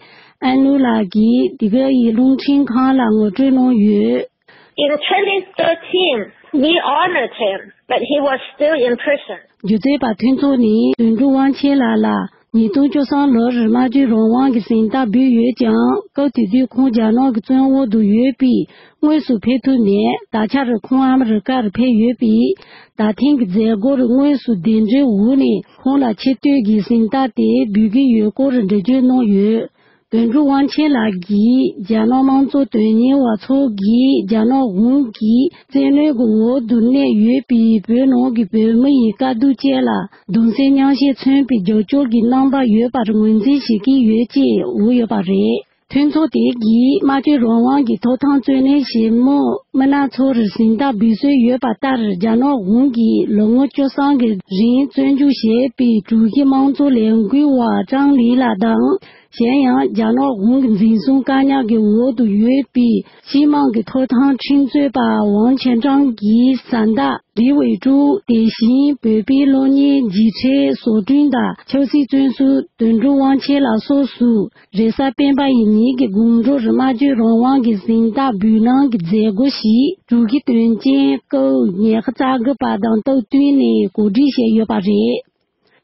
ཨན་ནུ་ལགས་ཀྱིས་འདི་ག་ཡི་རླུང་འཕྲིན་ཁང་ལ་ངོ་སྤྲོད་གནང་ཡོད། In twenty thirteen, we honored him, but he was still in prison. སྒྱུ་རྩལ་པ་མཐུན་ཚོགས་ནས་དོན་གྲུབ་དབང་ཆེན་ལགས་ལ་ཉིས་སྟོང་བཅུ་གསུམ་ལོར་སྨྲ་བརྗོད་རང་དབང་གི་གཟེངས་རྟགས་འབུལ་ཡོད་ཀྱང་། སྐབས་དེ་དུས་ཁོང་རྒྱ་ནག་གི་བཙོན་འོག་ཏུ་ཡོད་པས་དངོས་སུ་ཕེབས་ཐུབ་མེད། ད་ཆར་ཁོང་ཨ་མི་རི་ཀར་ཕེབས་ཡོད་པས། ད་ཐེངས་ཀྱི་མཛད་སྒོར་དངོས་སུ་གདན་འདྲེན་འོག་ནས་ཁོང་ལ་ཆེ་བསྟོད་ཀྱི་གཟེངས་རྟགས་དེ་འབུལ་གྱི་ཡོད་སྐོར་འགྲེལ་བརྗོད་གནང་ཡོད། དོན་གྲུབ་དབང་ཆེན་ལགས་ཀྱིས་རྒྱ་ནག་དམངས་གཙོ་དོན་གཉེར་བ་ཚོ་གིས་རྒྱ་ནག་གཞུང་གིས་བཙན་གནོན་གྱི་འོག་ཏུ་གནས་ཡོད་པའི་བོད་ནང་གི་བོད་མི་ཡི་དཀའ་སྡུག་བཅས་ལ་གདུང་སེམས་མཉམ་བསྐྱེད་མཚོན་པའི་རྒྱབ་སྐྱོར་གྱི་རྣམ་པ་ཡོད་པར་ངོས་འཛིན་བྱེད་ཀྱི་ཡོད་ཅེས་འབོད་ཡོད་པ་རེད། མཐུན་ཚོགས་དེ་གིས་སྨྲ་བརྗོད་རང་དབང་གི་ཐོབ་ཐང་རྩོད་ལེན་བྱེད་མི་མི་སྣ་ཚོར་གཟེངས་རྟགས་འབུལ་སྲོལ་ཡོད་པ་ལྟར། རྒྱ་ནག་གཞུང་གིས་ལོ་ངོ་བཅུ་གསུམ་གྱི་རིང་བཙོན་འཇུག་བྱས་པའི་དྲུག་གི་དམངས་གཙོ་ལས་འགུལ་བ་ཀྲང་ལི་ལགས་དང་། གཞན་ཡང་རྒྱ་ནག་གཞུང་གི་འཛིན་བཟུང་བཀག་ཉར་གྱི་འོག་ཏུ་ཡོད་པའི་སྤྱི་དམངས་ཀྱི་ཐོབ་ཐང་ཁྲིམས་རྩོད་པ་ཝང་ཆན་ཀྲང་གི་བཟའ་ཟླ་ལི་ཝེ་ཀྲུའུ། དེ་བཞིན་བོད་པའི་གློག་བརྙན་འཇིགས་བྲལ་བཟོ་སྐྲུན་དང་ཆབ་སྲིད་བཙོན་ཟུར་དོན་གྲུབ་དབང་ཆེན་ལགས་སོགས་སུ། རེས་གཟའ་སྤེན་པ་ཡི་ཉིན་གྱི་དགོང་དྲོར་སྨྲ་བརྗོད་རང་དབང་གི་གཟེངས་རྟགས་འབུལ་གནང་གི་མཛད་སྒོ་ཞིག་འབྲུག་གི་དོན་རྐྱེན་སྐབས་ཉི་ཤུ་རྩ་དགུ་པ་དང་སྟབས་བསྟུན་ནས་གོ་སྒྲིག་བྱས་ཡོད་པ་རེད།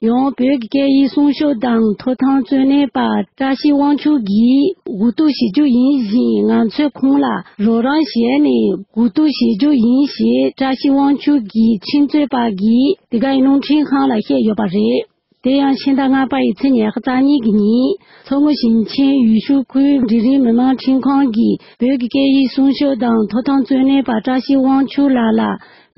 ཡང་བོད་ཀྱི་སྐད་ཡིག་སྲུང་སྐྱོབ་དང་ཐོབ་ཐང་རྩོད་ལེན་པ་བཀྲ་ཤིས་དབང་ཕྱུག་གིས་འུ་ཐུག་བྱེད་རྒྱུ་ཡིན་ཞིང་། ང་ཚོས་ཁོང་ལ་རོགས་རམ་བྱས་ནས་འུ་ཐུག་བྱེད་རྒྱུ་ཡིན་ཞེས་བཀྲ་ཤིས་དབང་ཕྱུག་གི་ཁྲིམས་རྩོད་པ་གིས་དེ་ག་ཡི་རླུང་འཕྲིན་ཁང་ལ་བཤད་ཡོད་པ་རེད། དེ་ཡང་ཕྱི་ཟླ་ལྔ་པ་ཡི་ཚེས་ཉི་ཤུ་རྩ་གཉིས་ཀྱི་ཉིན་མཚོ་སྔོན་ཞིང་ཆེན་ཡུལ་ཤུལ་ཁུལ་འབྲིང་རིམ་མི་དམངས་ཁྲིམས་ཁང་གིས་བོད་ཀྱི་སྐད་ཡིག་སྲུང་སྐྱོབ་དང་ཐོབ་ཐང་རྩོད་ལེན་པ་བཀྲ་ཤིས་དབང་ཕྱུག་ལགས་ལ་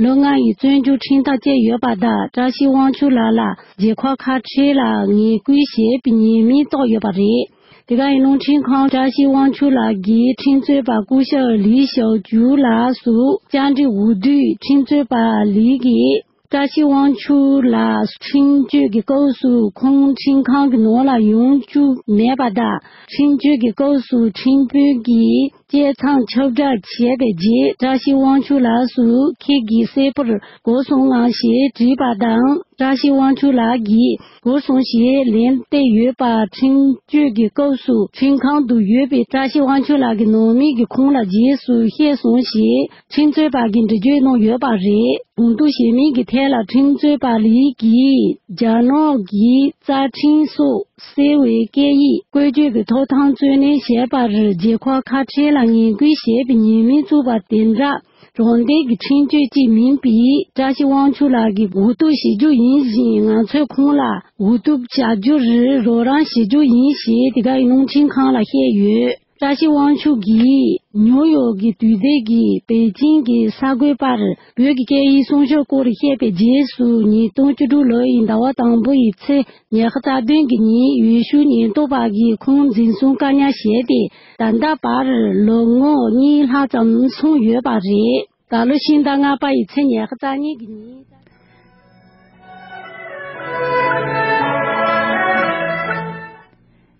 ལོ་ལྔ་ཡི་བཙོན་འཇུག་ཁྲིམས་ཐག་བཅད་ཡོད་པ་དང་། བཀྲ་ཤིས་དབང་ཕྱུག་ལགས་ལ་རྒྱལ་ཁབ་ཁ་བྲལ་ལ་ངན་སྐུལ་བྱས་པའི་ཉེས་མིང་བཏགས་ཡོད་པ་རེད། དེ་ག་ཡི་རླུང་འཕྲིན་ཁང་བཀྲ་ཤིས་དབང་ཕྱུག་ལགས་ཀྱི་ཁྲིམས་རྩོད་པ་སྐུ་ཞབས་ལི་ཞའོ་ཅུའུ་ལགས་སུ་བཅར་འདྲི་འོས་བསྡུའི་ཁྲིམས་རྩོད་པ་ལི་གིས། བཀྲ་ཤིས་དབང་ཕྱུག་ལགས་ཁྲིམས་གཅོད་ཀྱི་སྐབས་སུ་ཁོང་ཁྲིམས་ཁང་གི་ནང་ལ་ཡོང་བཅུག་མེད་པ་དང་། ཁྲིམས་གཅོད་ཀྱི་སྐབས་སུ་ཁྲིམས་དཔོན་གྱིས་བཅད་མཚམས་ཁྱབ་བསྒྲགས་བྱས་པའི་རྗེས། བཀྲ་ཤིས་དབང་ཕྱུག་ལགས་སུ་ཁྱེད་ཀྱིས་གསལ་པོར་གོ་སོང་ངམ་ཞེས་དྲིས་པ་དང་། བཀྲ་ཤིས་དབང་ཕྱུག་ལགས་ཀྱིས་གོ་སོང་ཞེས་ལན་བསྟན་ཡོད་པ། ཁྲིམས་གཅོད་ཀྱི་སྐབས་སུ་ཁྲིམས་ཁང་དུ་ཡོད་པའི་བཀྲ་ཤིས་དབང་ཕྱུག་ལགས་ཀྱི་ནང་མི་གིས་ཁོང་ལ་རྗེས་སུ་བཤད་སོང་ཞེས། ཁྲིམས་རྩོད་པ་གིས་འགྲེལ་བརྗོད་གནང་ཡོད་པ་རེད། གོང་དུ་བཤད་མིན་གྱི་ཐད་ལ་ཁྲིམས་རྩོད་པ་ལི་གིས་རྒྱ་ནག་གི་རྩ་ཁྲིམས་སོགས་གསལ་བའི་སྐད་ཡིག་བཀོལ་སྤྱོད་ཀྱི་ཐོབ་ཐང་རྩོད་ལེན་བྱས་པར་རྒྱལ་ཁབ་ཁ་བྲལ་ལ་ངན་སྐུལ་བྱས་པའི་ཉེས་མིང་བཙུགས་པ་དེ་འདྲ་རང་བདེན་གྱི་ཁྲིམས་གཅོད་ཅིག་མིན་པས། བཀྲ་ཤིས་དབང་ཕྱུག་ལགས་ཀྱིས་འུ་ཐུག་བྱེད་རྒྱུ་ཡིན་ཞིང་། ང་ཚོས་ཁོང་ལ་འུ་ཐུག་བྱ་རྒྱུར་རོགས་རམ་བྱེད་རྒྱུ་ཡིན་ཞེས་དེ་ག་ཡི་རླུང་འཕྲིན་ཁང་ལ་བཤད་ཡོད། བཀྲ་ཤིས་དབང་ཕྱུག་གིས་ནིའུ་ཡོག་གི་དུས་དེབ་ཀྱིས་པེ་ཅིང་གི་ས་འགུལ་པར་བོད་ཀྱི་སྐད་ཡིག་སྲུང་སྐྱོབ་སྐོར་བཤད་པའི་རྗེས་སུ། ཉིས་སྟོང་བཅུ་དྲུག་ལོ་ཡི་ཟླ་བ་དང་པོ་ཡི་ཚེས་ཉི་ཤུ་རྩ་བདུན་གྱི་ཉིན་འོས་ཤོག་ཉེན་རྟོག་པ་གིས་ཁོང་འཛིན་བཟུང་བཀག་ཉར་བྱས་ཏེ། ད་ལྟ་བར་ལོ་ངོ་གཉིས་ལྷག་ཙམ་སོང་ཡོད་པ་རེད། ད་ལོ་ཕྱི་ཟླ་ལྔ་པ་ཡི་ཚེས་ཉི་ཤུ་རྩ་གཉིས་ཀྱི་ཉིན།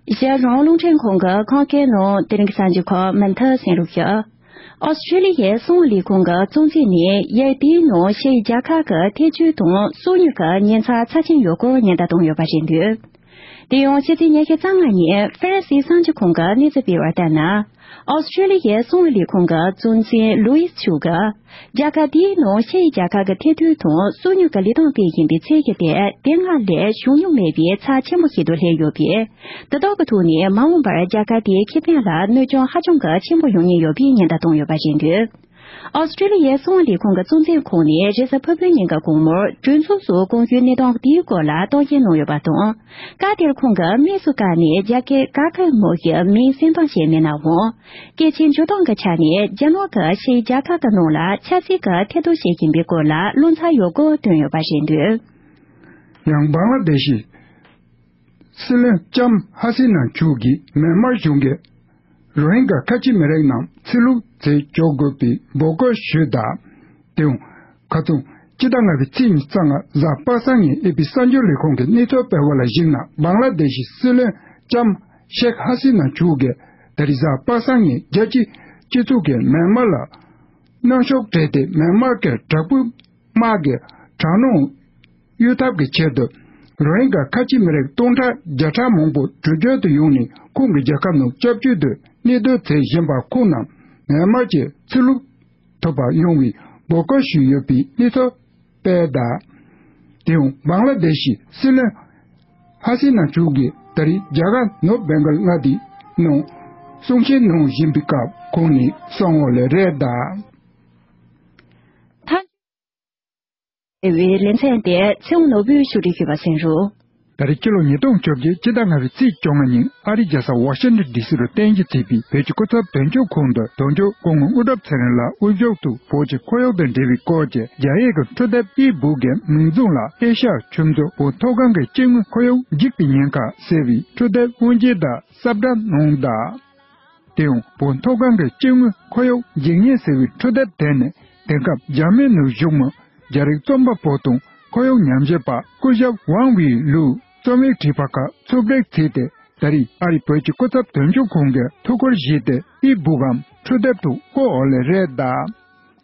གཞན་རང་རླུང་འཕྲིན་ཁང་གི་ཁམས་སྐད་ནང་དེ་རིང་གི་གསར་འགྱུར་ཁག་མུ་མཐུད་གསན་རོགས་ཞུ། ཨོ་སི་ཀྲི་ལི་ཡའི་གསང་བ་ལས་ཁུངས་ཀྱི་གཙོ་འཛིན་ནས་ཡུལ་དེའི་ནང་ཕྱིའི་རྒྱལ་ཁབ་ཀྱི་ཐེ་བྱུས་དང་སོ་ཉུལ་གྱི་ཉེན་ཚབས་ཚབས་ཆེན་ཡོད་སྐོར་ཉེན་བརྡ་བཏང་ཡོད་པ་རེད་འདུག་དེ་ཡང་ཕྱི་ཚེས་ཉི་ཤུ་རྩ་ལྔ་ཉིན་ཧྥ་རན་སིའི་གསར་འགྱུར་ཁང་གིས་གནས་ཚུལ་སྤེལ་བར་ལྟར་ན། ཨོ་སི་ཀྲི་ལི་ཡའི་གསང་བ་ལས་ཁུངས་ཀྱི་གཙོ་འཛིན་ལུའི་སི་ཆུ་གིས། རྒྱལ་ཁབ་དེའི་ནང་ཕྱིའི་རྒྱལ་ཁབ་ཀྱི་ཐེ་བྱུས་དང་སོ་ཉུལ་གྱི་ལས་སྟངས་སྤེལ་བཞིན་པའི་ཚད་གཞི་དེ་དེ་སྔ་ལས་བྱུང་མྱོང་མེད་པའི་ཚད་ཆེན་པོ་ཞིག་ཏུ་སླེབས་ཡོད་པས། དེ་དག་གི་ཐོག་ནས་མ་འོངས་པར་རྒྱལ་ཁབ་དེའི་ཁེ་ཕན་ལ་གནོད་སྐྱོན་ཧ་ཅང་གི་ཆེན་པོ་ཡོང་ཉེན་ཡོད་པའི་ཉེན་བརྡ་བཏང་ཡོད་པ་རེད་འདུག་ཨོ་སི་ཀྲི་ལི་ཡའི་གསང་བ་ལས་ཁུངས་ཀྱི་གཙོ་འཛིན་ཁང་ནས་རེས་གཟའ་ཕུར་བུའི་ཉིན་གྱི་དགོང་མོར་གྲོས་ཚོགས་སུ་གོང་ཞུས་གནས་སྟངས་དེའི་སྐོར་ལ་གཏམ་བཤད་གནང་ཡོད་པ་དང་། སྐབས་དེར་ཁོང་གིས་དམིགས་སུ་བཀར་ནས་རྒྱ་སྐད་ཀ་ཁ་མོ་ཞེས་མིང་གསན་སྟངས་བྱས་མེད་ནའང་། སྐད་ཆའི་འཇུག་སྟངས་ཀྱི་ཆ་ནས་རྒྱ་ནག་གིས་ཕྱིའི་རྒྱལ་ཁབ་ཀྱི་ནང་ལ་ཆབ་སྲིད་ཀྱི་ཐེ་གཏོགས་བྱེད་བཞིན་པའི་སྐོར་ལ་བློ་འཚབ་ཡོད་སྐོར་བཏོན་ཡོད་པ་རེད་འདུག་ཡང་བང་ལ་དེ་ཤི། སྲིད་བློན་ལྕམ་ཧ་སི་ན་མཆོག་གིས་མེན་མར་གཞུང་གིས་རོ་ཧིན་གྱི་ཁ་ཆེ་མི་རིགས་རྣམས་ཚུར་ལོག་འཛིན་འཇུག་དགོས་པའི་འབོད་སྐུལ་ཞུས་གདའ། དེའང་ཁ་སང་སྤྱི་ཟླ་ལྔ་པའི་ཚེས་ཉི་ཤུ་རྩ་ལྔ་གཟའ་པ་སངས་ཉིན་ཨེ་པི་གསར་འགྱུར་ལས་ཁང་གི་གནས་ཚུལ་སྤེལ་བ་ལ་གཞིགས་ན། བང་ལ་དེ་ཤི་སྲིད་བློན་ལྕམ་ཤེག་ཧ་སི་ན་མཆོག་གིས་ད་རེས་གཟའ་པ་སངས་ཉིན་རྒྱལ་སྤྱིའི་སྤྱི་ཚོགས་ཀྱིས་མེན་མར་ལ་གནོན་ཤུགས་སྤྲད་དེ། མེན་མར་གྱི་དྲག་པོའི་དམག་གི་དྲག་གནོན་གཡོལ་ཐབས་ཀྱི་ཆེད་དུ་རོ་ཧིན་གྱི་ཁ་ཆེ་མི་རིགས་སྟོང་ཕྲག་བརྒྱ་ཕྲག་མང་པོ་བྲོས་བྱོལ་དུ་ཡོང་ནས་ཁོང་གི་རྒྱལ་ཁབ་ནང་སྐྱབས་བཅོལ་དུ་གནས་སྡོད་མཛད་བཞིན་པ། ཁོང་རྣམས་མེན་མར་གྱིས་ཚུར་ལོག་ཐུབ་པ་ཡོང་བའི་འབོད་སྐུལ་ཞུས་ཡོད་པའི་གནས་ཚུལ་སྤེལ་གདའ། དེ་ཡང་བང་ལ་དེ་ཤི་སྲིད་བློན་ཧ་སི་ན་མཆོག་གིས་ད་རེས་རྒྱ་གར་ནོར་བྷེང་གལ་མངའ་སྡེའི་ནང་གསུང་བཤད་གནང་བཞིན་པའི་སྐབས་ཁོང་ནི་གསང་བ་ལས་རེད་གདའ། ཐ་ཨེ་བའི་ལེ་ཚན་དེ་ཚེ་དབང་ནོར་བུས་ཕྱོགས་སྒྲིག་ཞུས་པ་གསན་རོགས། ད་རེས་ཕྱི་ལོ་ཉིས་སྟོང་བཅོ་བརྒྱད་སྤྱི་ཟླ་ལྔ་པའི་ཚེས་བཅོ་ལྔ་ཉིན་ཨ་རིའི་རྒྱལ་ས་ཝ་ཤིང་ཊོན་ཌི་སི་རུ་རྟེན་གཞི་བྱས་པའི་བོད་ཀྱི་སྐུ་ཚབ་དོན་གཅོད་ཁང་དུ་དོན་གཅོད་སྐུ་ངོ་དངུལ་གྲུབ་ཚེ་རིང་ལགས་དབུ་བཞུགས་ཐོག་བོད་ཀྱི་ཁོར་ཡུག་དང་འབྲེལ་བའི་སྐོར་གྱི་རྒྱ་ཡིག་གི་འཕྲུལ་དེབ་ཨི་སྦུག་གི་མིང་རྫོང་ལ་ཨེ་ཤ་ཡ་ཆུ་མཛོད་བོད་མཐོ་སྒང་གི་སྐྱེ་དངོས་ཁོར་ཡུག་འཇིག་པའི་ཉེན་ཁ་ཟེར་བའི་འཕྲུལ་དེབ་དབུ་འབྱེད་དང་ས་བཀྲ་གནང་གདའ། དེ་ཡང་བོད་མཐོ་སྒང་གི་སྐྱེ་དངོས་ཁོར་ཡུག་འཇིག་ཉེན་ཟེར་བའི་འཕྲུལ་དེབ་དེ་ནི། དེང་སྐབས་འཇར་མན་ནང་བཞུགས་མི་རྒྱ་རིགས་རྩོམ་པ་པོ་དང་ཁོར་ཡུག་ཉམས་ཞིབ་པ་སྐུ་ཞབས་ཝང་ཝེ་ལུའུ་རྩོམ་ཡིག་བྲིས་པ་ཁག་ཚུར་བསྒྲིགས་བྱས་ཏེ། ད་རེས་ཨ་རིའི་བོད་ཀྱི་སྐུ་ཚབ་དོན་གཅོད་ཁང་གིས་ཐུགས་ཁུར་བཞེས་ཏེ་ཨི་སྦུག་གམ་འཕྲུལ་དེབ་ཏུ་བཀོད་ཡོད་ལེ་རེད་གདའ།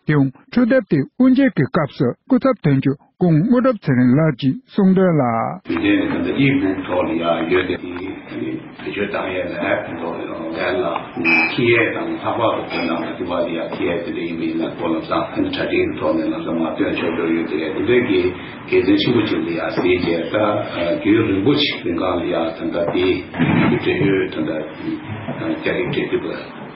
དེ་ཡང་འཕྲུལ་དེབ་དེ་དབུ་འབྱེད་ཀྱི་སྐབས་སུ་སྐུ་ཚབ་དོན་གཅོད་ སྐུ་ངོ་དངོས་གྲུབ་ཚེ་རིང་ལགས་ཀྱིས་གསུངས་དོན་ལ། དེ་འདྲའི་ད་ལྟ་ཨི་བུག་ཐོག་ལ་ཡང་ཡོད་དེ། དེ་བེད་སྤྱོད་བཏང་ཡས་ལ་ཨེབ་ཐོག་ལ་ཡང་ལ་ཁྱི་ཡས་དང་ལྷག་པར་དུ་བོད་ནང་ལ་དེ་བ་ལ་ཡང་ཁྱི་ཡས་དེ་འདྲ་ཡིན་མིན་ལ་གོ་ལམ་སང་ཨ་ནི་དྲ་རྒྱའི་ཐོག་ནས་ལམ་སང་མ་སྟོན་ཆོག་འགྲོ་ཡོད་དེ། དེ་འདྲའི་གི་དགེ་མཚན་ཆེན་པོ་ཅིག་ལ་ཡང་གཟིགས་བྱས། ད་རྒྱུན་རིང་པོ་ཞིག་རིང་གང་ལ་ཡང་ད་ལྟ་དེ་འབྲེལ་ཡོད་ད་ལྟ་རྒྱ་རིགས་འབྲེལ་མཐུད་པ་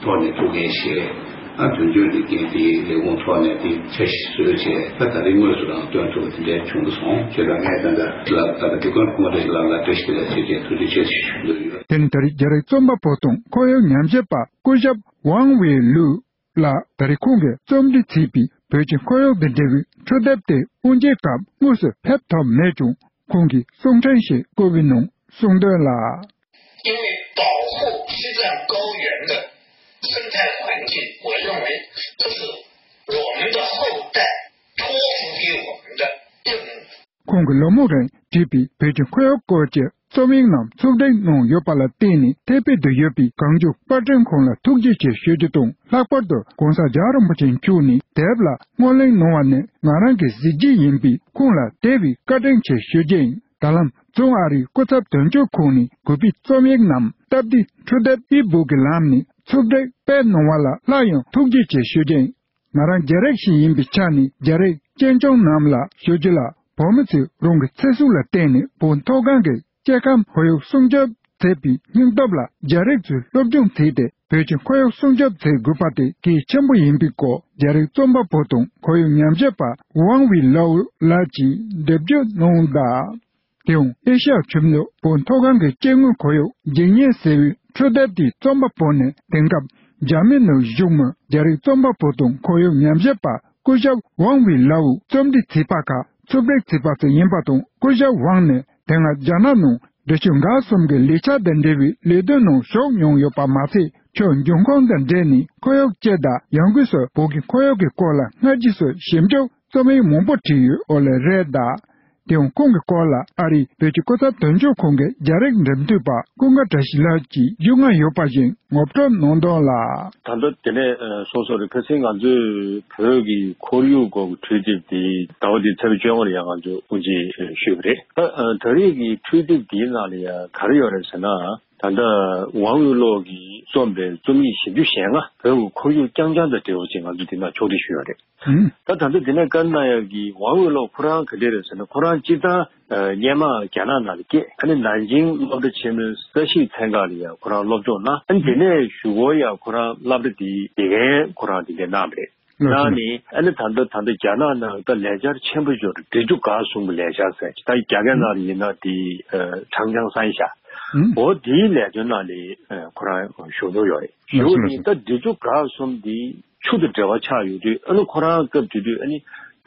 ཐོག་ནས་ཐུགས་འགན་བཞེས། ཨ་དོན་གཅོད་ལས་འགན་དེ་ལས་ཁུངས་ཐོག་ནས་དེ་འཆར་གཞི་བཟོས་བྱས། ད་ད་རེས་དངོས་སུ་རང་སྟོན་ཐུབ་པ་དེ་འདྲའི་བྱུང་སོང་། བྱས་ཙང་ངས་ད་ལྟ་ལ་ད་ལྟ་དེ་ཀུན་ཁོང་རེ་ལ་ལ་བཀྲ་ཤིས་བདེ་ལེགས་ཞེས་བྱས་ཐུགས་རྗེ་ཆེ་ཞུ་འདོད་ཡོད། དེ་ནི་ད་རེས་རྒྱ་རིགས་རྩོམ་པ་པོ་དང་ཁོར་ཡུག་ཉམས་ཞིབ་པ་སྐུ་ཞབས་ཝང་ཝེ་ལུའུ་ལགས། ད་རེས་ཁོང་གིས་རྩོམ་སྒྲིག་བྱས་པའི་བོད་ཀྱི་ཁོར་ཡུག་དང་འབྲེལ་བའི་འཕྲོ་དེབ་དེ་དབུ་འབྱེད་སྐབས་དངོས་སུ་ཕེབས་ཐུབ་མེད་ཀྱང་། ཁོང་གིས་གསུང་འཕྲིན་ཞིག་བཀོད་པའི་ནང་གསུངས་དོན་ལ། 因为保护西藏高原的生态环境，我认为这是我们的后代托付给我们的任务。 ཁོང་གིས་ལོ་མང་རིང་བྲིས་པའི་བོད་ཀྱི་ཁོར་ཡུག་སྐོར་གྱི་རྩོམ་ཡིག་རྣམས་ཚུར་སྒྲིག་གནང་ཡོད་པ་ལ་བརྟེན་ནས། ཐེ་པེ་དུ་ཡོད་པའི་གངས་ལྗོངས་དཔར་སྐྲུན་ཁང་ལ་ཐུགས་རྗེ་ཆེ་ཞུ་རྒྱུ་དང་། ལྷག་པར་དུ་གོང་ས་རྒྱལ་བ་རིན་པོ་ཆེ་མཆོག་ནས་དེབ་ལ་སྔོན་གླེང་གནང་བ་ནི་ང་རང་གི་གཟི་བརྗིད་ཡིན་པས། ཁོང་ལ་དེ་བས་བཀའ་དྲིན་ཆེ་ཞུ་རྒྱུ་ཡིན། ད་ལམ་བྱང་ཨ་རིའི་སྐུ་ཚབ་དོན་གཅོད་ཁང་ནས་གུས་པའི་རྩོམ་ཡིག་རྣམས་སྟབས་བདེའི་འཕྲོ་དེབ་ཨི་བུག་གི་ལམ་ནས་ཚུར་སྒྲིག་སྤེལ་གནང་བ་ལ་སླར་ཡང་ཐུགས་རྗེ་ཆེ་ཞུ་རྒྱུ་ཡིན། ང་རང་རྒྱ་རིགས་ཤིག་ཡིན་པའི་ཆ་ནས་རྒྱ་རིགས་གཅེན་གཅུང་རྣམས་ལ་ཞུ་རྒྱུ་ལ། བོད་མི་ཚོས་རང་གི་ཚེ་སྲོག་ལ་བརྟེན་ནས་བོད་མཐོ་སྒང་གི་སྐྱེ་ཁམས་ཁོར་ཡུག་སྲུང་སྐྱོབ་མཛད་པའི་སྙིང་སྟོབས་ལ་རྒྱ་རིགས་ཚོས་སློབ་སྦྱོང་བྱས་ཏེ། བོད་ཀྱི་ཁོར་ཡུག་སྲུང་སྐྱོབ་བྱེད་དགོས་པ་དེ་གལ་ཆེན་པོ་ཡིན་པའི་སྐོར་རྒྱ་རིགས་རྩོམ་པ་པོ་དང་ཁོར་ཡུག་ཉམས་ཞིབ་པ་ཝང་ཝེ་ལའོ་ལགས་ཀྱིས་འགྲེལ་བརྗོད་གནང་གདའ། དེའང་ཨེ་ཤ་ཡ་ཆུ་མཛོད་བོད་མཐོ་སྒང་གི་སྐྱེ་དངོས་ཁོར་ཡུག་འཇིག་ཉེན་ཟེར་བའི་འཕྲོ་དེབ་དེའི་རྩོམ་པ་པོ་ནི་དེང་སྐབས་འཇར་མ་ནིའི་གཞུང་མི་རྒྱ་རིགས་རྩོམ་པ་པོ་དང་ཁོར་ཡུག་ཉམས་ཞིབ་པ་སྐུ་ཞབས་ཝང་ཝེ་ལའོ་རྩོམ་སྒྲིག་བྱས་པ་ཁག་ཚུར་སྒྲིག་བྱས་པ་ཞིག་ཡིན་པ་དང་། སྐུ་ཞབས་ཝང་ནི་དེ་སྔ་རྒྱ་ནག་ནང་འབྲི་ཆུ་འགག་གསུམ་གྱི་ལས་འཆར་དང་འབྲེལ་བའི་ལས་དོན་ནང་ཞུགས་མྱོང་ཡོད་པ་མ་ཚད། ཆུ་འབྱུང་ཁུངས་དང་འབྲེལ་ནས་ཁོར་ཡུག་སྤྱི་དང་ཡང་སྒོས་སུ་བོད་ཀྱི་ཁོར་ཡུག་གི་སྐོར་ལ་སྔ་རྗེས་སུ་ཞིབ་འཇུག་རྩོམ་ཡིག་མང་པོ་བྲིས་ཡོད་འོ་ལེ་རེད་གདའ། དེའང་ཁོང་གི་སྐོར་ལ་ཨ་རིའི་བོད་ཀྱི་སྐུ་ཚབ་དོན་གཅོད་ཁང་གི་རྒྱ་རིགས་འབྲེལ་མཐུད་པ་ཀུན་དགའ་བཀྲ་ཤིས་ལགས་ཀྱིས་བརྒྱུད་མངགས་ཡོད་པ་བཞིན་ངོ་སྤྲོད་གནང་དོན་ལ། ད་ལྟ་དེ་ནས་ཨ་སོ་སོ་རེ་ཁ་སང་ང་ཚོས་བོད་ཀྱི་ཁོར་ཡུག་སྐོར་གྱི་འཕྲུལ་དེབ་དེ་ཟླ་བ་འདིའི་ཚེས་པ་བཅོ་ལྔ་ལ་ཡང་ང་ཚོས་དབུ་འབྱེད་ཞུས་པ་རེད། ད་ཨ་ད་རེས་ཀྱི་འཕྲུལ་དེབ་འདིའི་ནང་ལ་ཡང་ག་རེ་ཡོད་རེད་ཟེར་ན། ད་ལྟ་ཝང་ཝེ་ལོ་གིས་རྩོམ་པའི་རྩོམ་ཡིག་ཞེ་བཅུ་ཞེ་ལྔ་བོད་ཀྱི་ཁོར་ཡུག་རྐྱང་རྐྱང་དང་འབྲེལ་བ་ཅིག་ང་ཚོས་འདི་ན་ཕྱོགས་སྒྲིག་ཞུས་ཡོད་རེད། ཨང་། ད་ད་ལྟ་འདི་ནས་བཀའ་གནང་ཡག་གི་ཝང་ཝེ་ལོ་ཁོ་རང་ག་འདྲས་རེད་ཟེར་ན། ཁོ་རང་སྤྱིར་བཏང་ཨ་སྔོན་མ་རྒྱ་ནག་ནང་ལ་སྐྱེས། ཨ་ནི་ནན་ཅིང་སློབ་གྲྭ་ཆེན་མོའི་ས་གཤིས་ཚན་ཁག་ལ་ཡང་ཁོ་རང་སློབ་སྦྱོང་གནང་། ཨ་ནི་དེ་ནས་གཞུག་གུ་ཡང་ཁོ་རང་སློབ་གྲྭ་དེའི་དགེ་རྒན་ཁོ་རང་དེ་འདྲས་གནང་བ་རེད། ལགས་སོ། གནང་ནས་ཨ་ནི་ད་ལྟ་ད་ལྟ་རྒྱ་ནག་ནང་ད་ལས་འཆར་ཆེན་པོ་ཅིག་ཡོད་རེད། འབྲི་ཆུ་འགག་གསུམ་གྱི་ལས་འཆར་ཟེར་གྱི། ད་རྒྱ་སྐད་ནང་ལ་ཡིན་ན་དེ་ཨ་ཁྲང་ཅང་སན་ཤ། ཨང་། འོ་དེའི་ལས་དོན་ནང་ལ་ཨ་ཁོ་རང་ཞུགས་མྱོང་ཡོད་རེད། ལགས་སོ། ཞུགས་ནས་ད་འབྲི་ཆུ་འགག་གསུམ་དེ་ཆུ་དང་འབྲེལ་བ་ཆགས་ཡོད་དུས། ཨ་ནི་ཁོ་རང་སྐབས་དེ་དུས་ཨ་ནི་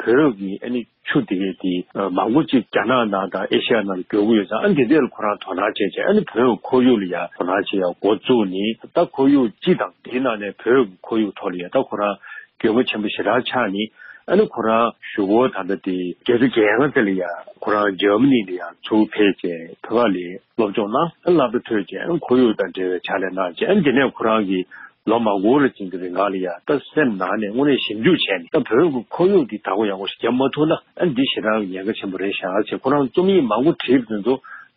བོད་ཀྱི་ཨ་ནི་ཆུ་དེ་གའི་དེ་ཨ་མང་པོ་ཅིག་རྒྱ་ནག་ནང་དང་ཨེ་ཤ་ཡ་ནང་ལ་རྒྱག་གི་ཡོད་ཙང་། ཨ་ནི་དེ་དེ་ལ་ཁོ་རང་དོ་སྣང་བྱས་བྱས། ཨ་ནི་བོད་ཀྱི་ཁོར་ཡུག་ལ་ཡང་དོ་སྣང་བྱེད་ཡག་འགོ་བཙུགས་ནས། ད་ཁོར་ཡུག་སྤྱི་དང་དེའི་ནང་ནས་བོད་ཀྱི་ཁོར་ཡུག་ཐོག་ལ་ཡང་ད་ཁོ་རང་གྱོང་གུད་ཆེན་པོ་ཞེ་དྲག་ཆགས་ནས། ཨ་ནི་ཁོ་རང་གཞུག་གུ་ད་ལྟ་དེ་བརྒྱད་ཅུ་གྱ་ལྔ་ཙམ་ལ་ཡང་ཁོ་རང་འཇར་མ་ནི་ལ་ཡང་ཚུར་ཕེབས་བྱས། བོད་པ་ལ་སློབ་སྦྱོང་གནང་། ཨ་ནི་སློབ་གྲྭ་ཐོན་བྱས། ཨ་ནི་ཁོར་ཡུག་དང་འབྲེལ་བའི་ཕྱག་ལས་གནང་བྱས། ཨ་ནི་དེ་ནས་ཁོ་རང་གིས་ལོ་མང་པོ་རེ་ཅིག་གི་རིང་ག་ལ་ཡང་ད་སེམས་ནང་ནས་དངོས་གནས་ཞིབ་འཇུག་བྱས་ནས། ད་བོད་ཀྱི་ཁོར་ཡུག་འདི་བདག་པོ་ཡག་པོ་ཞིག་རྒྱབ་མ་ཐུབ་ན། ཨ་ནི་འདི་ཞེ་དྲག་ཉེན་ཁ་ཆེན་པོ་རེད་ཤག་ཅེས་ཁོ་རང་རྩོམ་ཡིག་མང་པོ་བྲིས་པ་དེ་ཚོ་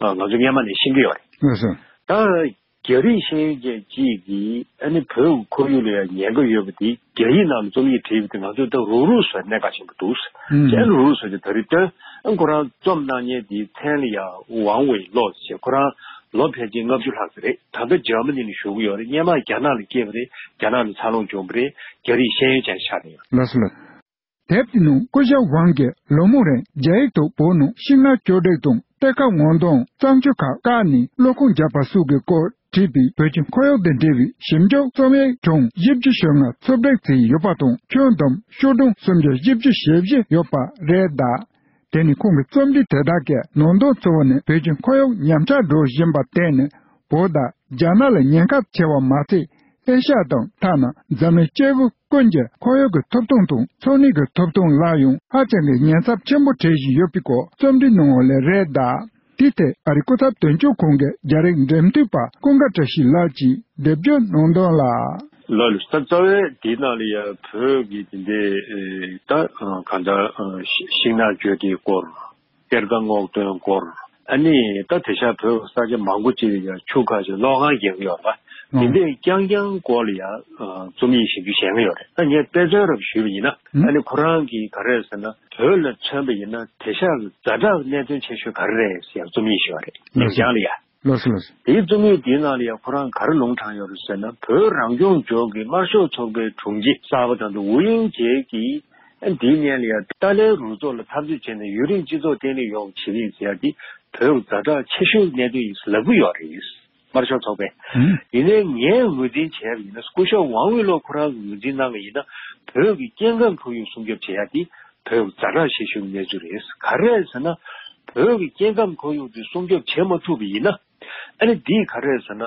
ང་ཚོ་སྔོན་མ་ནས་ཤེས་ཀྱི་ཡོད་རེད། ལགས་སོ། ད་རྒྱ་རིགས་ཤེས་ཡོན་ཅན་གཅིག་གིས་ཨ་ནི་བོད་ཀྱི་ཁོར་ཡུག་ལ་ཡང་ཉེན་ཁ་ཡོད་པ་དེ་རྒྱ་ཡིག་ནང་ལ་རྩོམ་ཡིག་བྲིས་པ་དེ་ང་ཚོས་ད་རུག་རུག་བཟོ་ཡ་གནད་འགག་ཆེན་པོ་འདུག། ཨང་། ཅེས་རུག་རུག་བཟོ་རྒྱུ་ད་རེས་བཏོན། ཨ་ཁོ་རང་རྩོམ་གནང་མཁན་དེའི་མཚན་ལ་ཡང་ཝང་ཝེ་ལོ་ཞེས། ཁོ་རང་ལོ་ཕལ་ཆེར་ལྔ་བཅུ་ལྷག་ཙམ་རེད། ད་ལྟ་འཇར་མ་ནི་ལ་བཞུགས་ཀྱི་ཡོད་རེད། སྔོན་མ་རྒྱ་ནག་ལ་སྐྱེས་པ་རེད། རྒྱ་ནག་ནས་འཚར་ལོངས་བྱུང་བ་རེད། རྒྱ་རིགས་ཤེས་ཡོན་ཅན་ཆགས་ནས་ཡོད། ལགས་སོ་ལགས། དེབ་དེའི་ནང་སྐུ་ཞབས་ཝང་གིས་ལོ་མང་རིང་རྒྱ་ཡིག་ཐོག་བོད་ནང་ཤིང་ནགས་གཅོད་འབྲེག་དང་གཏེར་ཁ་ངོ་གདོང་གཙང་ཆུ་ཁག་བཀག་ནས་གློག་ཁུངས་བརྒྱབ་པ་སོགས་ཀྱི་སྐོར་བྲིས་པའི་བོད་ཀྱི་ཁོར་ཡུག་དང་འབྲེལ་བའི་ཞིབ་འཇུག་རྩོམ་ཡིག་གྲངས་བཞི་བཅུ་ཞེ་ལྔ་ཚུར་སྒྲིག་བྱས་ཡོད་པ་དང་། ཁྱོན་བསྡོམས་ཤོག་གྲངས་སུམ་བརྒྱ་བཞི་བཅུ་ཞེ་བཞི་ཡོད་པ་རེད་གདའ། དེ་ནི་ཁོང་གི་རྩོམ་བྲིས་དེ་དག་གི་ནང་དོན་གཙོ་བོ་ནི་བོད་ཀྱི་ཁོར་ཡུག་ཉམས་ཆག་འགྲོ་བཞིན་པར་བརྟེན་ནས་བོད་དང་རྒྱ་ནག་ལ་ཉེན་ཁ་ཆེ་བ་མ་ཚད། ཨེ་ཤ་ཡ་དང་ཐ་ན་འཛམ་གླིང་སྐྱེ་དགུ་ཀུན་གྱི་ཁོར་ཡུག་གི་ཐོབ་ཐང་དང་འཚོ་གནས་ཀྱི་ཐོབ་ཐང་ལ་ཡང་ཧ་ཅང་གི་ཉེན་ཚབས་ཆེན་པོ་འཕྲད་བཞིན་ཡོད་པའི་སྐོར་རྩོམ་བྲིས་གནང་བ་ལས་རེད་གདའ། དེའི་ཐད་ཨ་རིའི་སྐུ་ཚབ་དོན་གཅོད་ཁང་གི་རྒྱ་རིགས་འབྲེལ་མཐུད་པ་ཀུན་དགའ་བཀྲ་ཤིས་ལགས་ཀྱིས་འགྲེལ་བརྗོད་གནང་དོན་ལ། ལགས་ལགས། ད་རྩ་བའི་དེའི་ནང་ལ་ཡ་བོད་ཀྱི་དེ་འདྲའི་ད་གང་ལྟར་ཤིང་ནགས་གཅོད་དེའི་སྐོར། གཏེར་ཁ་སྔོག་འདོན་སྐོར། ཨ་ནི་ད་དེང་སང་བོད་ས་ཆ་མང་པོ་ཅིག་ལ་ཡ་ཆུ་ཁ་ཅིག་གློག་ཁང་རྒྱག་གི་ཡོད་རེད་པ། དེ་འདྲའི་རྐྱང་རྐྱང་སྐོར་ལ་ཡ་རྩོམ་ཡིག་ཞིབ་འཇུག་བྱེད་ཀྱི་ཡོད་རེད། ད་ངས་དཔེ་མཚོན་རབ་ཞུས་པ་ཡིན་ན། ཨ་ནི་ཁོ་རང་གིས་ག་རེ་ཟེར་ན། བོད་ལ་མཚོན་པ་ཡིན་ན་དེང་སང་གི་ཛ་དྲག་གནད་དོན་ཆེ་ཤོས་ག་རེ་རེད་ཟེར་ཡ་རྩོམ་ཡིག་ཞིག་ཡོད་རེད། ལགས་སོ། ཡང་ལ་ཡ། ལགས་སོ་ལགས་སོ། དེའི་རྩོམ་ཡིག་དེའི་ནང་ལ་ཡང་ཁོ་རང་ག་རེ་ལུང་དྲངས་ཡོད་རེད་ཟེར་ན། བོད་རང་སྐྱོང་ལྗོངས་ཀྱི་དམར་ཤོག་ཚོགས་པའི་དྲུང་ཆེ་གསར་པ་དང་དུ་ཝུའུ་དབྱིང་ཇེ་གིས་ཨ་འདིའི་སྔོན་ལ་ཡང་ཏཱ་ལའི་རུ་ཚོགས་ལ་འཐབ་རྩོད་བྱས་ནས་ཡུན་རིང་སྤྱི་ཚོགས་བརྟན་ལྷིང་ཡོང་བ་བྱེད་ཀྱི་ཡིན་ཟེར་ཡ་དེ་བོད་ཛ་དྲག་ཆེ་ཤོས་གནད་དོན་ཡིན་ཟེར་ལབ་ཀྱི་ཡོད་རེད། དམར་ཤོག་ཚོགས་པས། ཡིན་ནའི་ངས་ངོས་འཛིན་བྱས་པ་ཡིན་ན། སྐུ་ཞབས་ཝང་ཝེ་ལོ་ཁོ་རང་གིས་ངོས་འཛིན་གནང་བ་ཡིན་ན། བོད་ཀྱི་སྐྱེ་ཁམས་ཁོར་ཡུག་སྲུང་སྐྱོབ་བྱེད་ཡ་དེ་བོད་ཀྱི་ཛ་དྲག་ཆེ་ཤོས་ཀྱི་གནས་ཚུལ་རེད། ག་རེ་རེད་ཟེར་ན། བོད་ཀྱི་སྐྱེ་ཁམས་ཁོར་ཡུག་དེ་སྲུང་སྐྱོབ་བྱེད་མ་ཐུབ་པ་ཡིན་ན། ཨ་ནི་འདིས་ག་རེ་རེད་ཟེར་ན།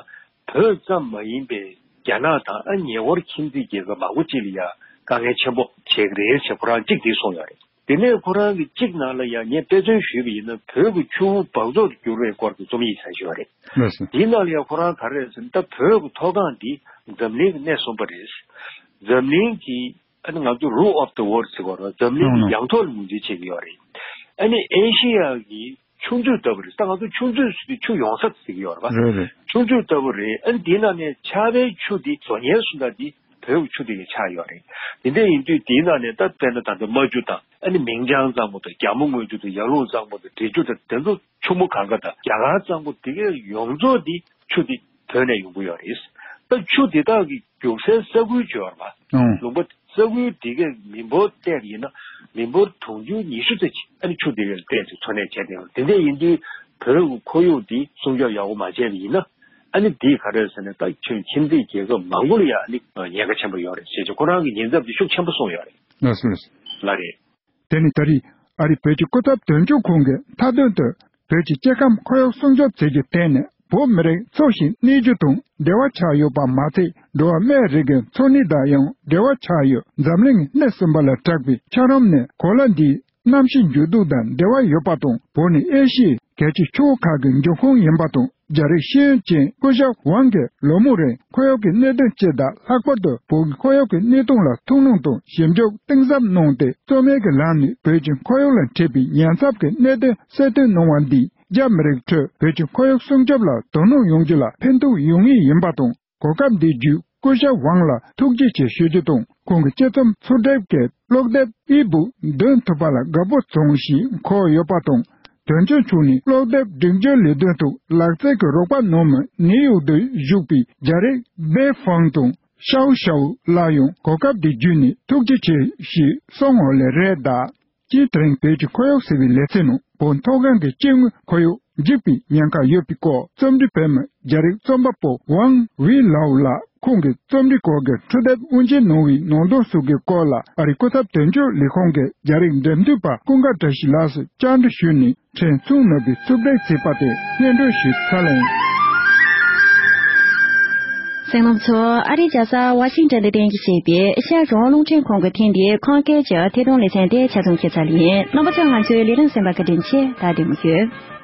བོད་ཙམ་མ་ཡིན་པའི་རྒྱ་ནག་དང་ཨ་ཉེ་འཁོར་ཁྱིམ་མཚེས་རྒྱལ་ཁབ་མང་པོ་ཅིག་ལ་ཡང་དཀའ་ངལ་ཆེན་པོ་བྱེད་ཀྱི་རེད་ཟེར་ཁོ་རང་གཅིག་དེ་གསུངས་ཡོད་རེད། དེ་ནས་ཁོ་རང་གིས་གཅིག་ནང་ལ་ཡང་ངས་དཔེ་མཚོན་ཞུས་པ་ཡིན་ན། བོད་ཀྱི་ཆུ་བོ་སྦགས་བཙོག་ཏུ་གྱུར་བའི་སྐོར་གྱི་རྩོམ་ཡིག་ཆ་ཞིག་ཡོད་རེད། ལགས་སོ། དེའི་ནང་ལ་ཡང་ཁོ་རང་ག་རེ་རེད་ཟེར་ན། ད་བོད་ཀྱི་མཐོ་སྒང་འདི་འཛམ་གླིང་གི་སྣེ་གསུམ་པ་རེད། འཛམ་གླིང་གི་ཨ་ནི་ང་ཚོ་root of the world ཟེར་གྱི་ཡོད་རེད། འཛམ་གླིང་གི་ཡང་ཐོག་ལ་ངོས་འཛིན་བྱེད་ཀྱི་ཡོད་རེད། ཨ་ནི་ཨེ་ཤེ་ཡ་གི་ཆུ་མཛོད་ལྟ་བུ་རེད། ད་ང་ཚོ་ཆུ་མཛོད་ཟེར་དུས་ཆུ་ཡོང་ས་ཟེར་གྱི་ཡོད་རེད་པ། རེད་རེད། ཆུ་མཛོད་ལྟ་བུ་རེད། ཨ་ནི་དེའི་ནང་ནས་ཆར་པའི་ཆུ་དེ་བཟོ་ཉལ་སུ་འདྲ་དེ་བོད་ཀྱི་ཆུ་དེ་གས་ཆགས་ཡོད་རེད། དེ་འདྲ་ཡིན་དུས་དེའི་ནང་ནས་ད་དཔེར་ན་ད་ལྟ་རྨ་ཆུ་དང་། ཨ་ནི་མིང་བྱང་གཙང་པོ་དང་། རྒྱ་མོ་རྔུལ་ཆུ་དང་། ཡར་ཀླུང་གཙང་པོ་དང་། འབྲི་ཆུ་དང་། དེ་ཚོ་ཆུ་མོ་གངྒཱ་དང་རྒྱ་གར་གཙང་པོ་དེ་གས་ཡོངས་རྫོགས་དེ་ཆུ་དེ་བོད་ནས་ཡོང་གི་ཡོད་རེད། ད་ཆུ་དེ་དག་གི་རྒྱུག་སའི་ས་ཁུལ་བྱས་པ་རེད་པ། ཨང་། ལུང་པ། ས་ཁུལ་དེ་གའི་མི་འབོར་བལྟས་པ་ཡིན་ན། མི་འབོར་དུང་ཕྱུར་ཉི་ཤུ་ཙམ་ཅིག་ཨ་ནི་ཆུ་དེ་གའི་བལྟས་ཏེ་འཚོ་གནས་བྱས་ཏེ། དེ་འདྲ་ཡིན་དུས་བོད་ཀྱི་ཁོར་ཡུག་འདི་སྲུང་སྐྱོབ་ཡག་པོ་མ་བྱས་པ་ཡིན་ན། ཨ་ནི་འདིས་ག་རེ་ཟེར་ན། ད་ཁྱོད་ཁྱིམ་མཚེས་རྒྱལ་ཁབ་མང་པོ་ལ་ཡང་ཨ་ནི་ཉེན་ཁ་ཆེན་པོ་ཡོད་རེད་ཅེས་ཁོ་རང་གི་ཉེན་ཚབས་དེ་ཤུགས་ཆེན་པོ་གསུངས་ཡོད་རེད། ལགས་སོ། ལགས་རེད། དེ་ནི་ད་རེས་ཨ་རིའི་བོད་ཀྱི་སྐུ་ཚབ་དོན་གཅོད་ཁང་གི་མཐའ་དོན་དུ། བོད་ཀྱི་སྐྱེ་ཁམས་ཁོར་ཡུག་སྲུང་སྐྱོབ་བྱེད་རྒྱུའི་ཐད་ནས་བོད་མི་རིགས་འཚོ་ཞིང་གནས་རྒྱུ་དང་འབྲེལ་བ་ཆགས་ཡོད་པ་མ་ཚད། འགྲོ་བ་སྨན་རིགས་ཀྱི་འཚོ་གནས་དང་ཡང་འབྲེལ་བ་ཆགས་ཡོད། འཛམ་གླིང་གི་སྣེ་གསུམ་པ་ལ་གྲགས་པའི་འཁྱགས་རོམ་ནས་གོ་ལ་འདིའི་གནམ་གཤིས་འགྱུར་ལྡོག་དང་འབྲེལ་བ་ཡོད་པ་དང་། བོད་ནི་ཨེ་ཤི་ཡའི་གལ་ཆེའི་ཆུ་བོ་ཁག་གི་འབྱུང་ཁུངས་ཡིན་པ་དང་། རྒྱ་རིགས་ཤེས་ཡོན་ཅན་སྐུ་ཞབས་ཝང་གིས་ལོ་མུའུ་རེ་ཁོར་ཡུག་གི་གནད་དོན་སྤྱི་དང་། ལྷག་པར་དུ་བོད་ཀྱི་ཁོར་ཡུག་གི་གནས་སྟངས་ལ་ཐུགས་སྣང་དང་ཞིབ་འཇུག་གཏིང་ཟབ་གནང་སྟེ། རྩོམ་ཡིག་གི་ལམ་ནས་བོད་ཀྱི་ཁོར་ཡུག་ལ་འཕྲད་པའི་ཉེན་ཚབས་ཀྱི་གནད་དོན་གསལ་སྟོན་གནང་བ་འདིས། རྒྱ་མི་རིགས་ཁྲོད་བོད་ཀྱི་ཁོར་ཡུག་སྲུང་སྐྱོབ་ལ་དོ་སྣང་ཡོང་རྒྱུ་ལ་ཕན་ཐོགས་ཡོང་ངེས་ཡིན་པ་དང་། གོ་སྐབས་འདི་བརྒྱུད་སྐུ་ཞབས་ཝང་ལ་ཐུགས་རྗེ་ཆེ་ཞུ་རྒྱུ་དང་། ཁོང་གི་དཔྱད་རྩོམ་ཚུར་འདེབས་ཀྱི་ཀློག་དེབ་ཨི་བུག་འདོན་ཐུབ་པ་ལ་དགའ་པོ་བྱུང་ཞེས་འཁོད་ཡོད་པ་དང་། དོན་གཅོད་མཆོག་ནས་ཀློག་དེབ་སྒྲིག་སྦྱོར་ལས་དོན་ཐོག་ལག་རྩལ་གྱི་རོགས་པ་གནང་མི་ནིའུ་ཡོག་ཏུ་བཞུགས་པའི་རྒྱ་རིགས་སྦེ་ཧྥང་དང་ཤའོ་ཤའོ་ལ་ཡང་གོ་སྐབས་དེ་བརྒྱུད་ནས་ཐུགས་རྗེ་ཆེ་ཞེས་གསུངས་ཡོད་ལེ་རེད་གདའ། སྤྱིར་དེ་རིང་བོད་ཀྱི་ཁོར་ཡུག་ཟེར་བའི་ལེ་ཚན་ནང་བོད་མཐོ་སྒང་གི་སྐྱེ་དངོས་ཁོར་ཡུག་འཇིག་པའི་ཉེན་ཁ་ཡོད་པའི་སྐོར། རྩོམ་སྒྲིག་པས་མི་རྒྱ་རིགས་རྩོམ་པ་པོ་ཝང་ཝི་ལའོ་ལགས། ཁོང་གི་རྩོམ་སྒྲིག་སྐོར་གྱི་འཕྲུལ་དེབ་དབུ་འབྱེད་གནང་བའི་ནང་དོན་སོགས་ཀྱི་སྐོར་ལ་ཨ་རིའི་སྐུ་ཚབ་དོན་གཅོད་ལས་ཁུངས་ཀྱི་རྒྱ་རིགས་འགྲེམས་སྟོན་པ་ཀུན་དགའ་བཀྲ་ཤིས་ལགས་སུ་བཅར་འདྲི་ཞུས་ནས་ཕྲན་ཚུགས་ནོར་བུས་ཕྱོགས་སྒྲིག་བྱས་པ་དེ་སྙན་སྒྲོན་ཞུས་ཚར་ལེ་ཡིན། གསན་མཁན་ཚོ། ཨ་རིའི་རྒྱལ་ས་ཝ་ཤིང་ཊོན་དུ་རྟེན་གཞི་བྱས་པའི་ཨེ་ཤ་ཡ་རང་དབང་རླུང་འཕྲིན་ཁང་གི་ཐེངས་འདིའི་ཁམས་སྐད་ཀྱི་ཐད་གཏོང་ལེ་ཚན་དེ་ཆ་ཚང་བྱས་ཚར་ལེ་ཡིན། རྣམ་པ་ཚོས་ང་ཚོའི་ལས་རིམ་གསན་པར་བཀའ་དྲིན་ཆེ། ད་བདེ་མོ་བྱོས།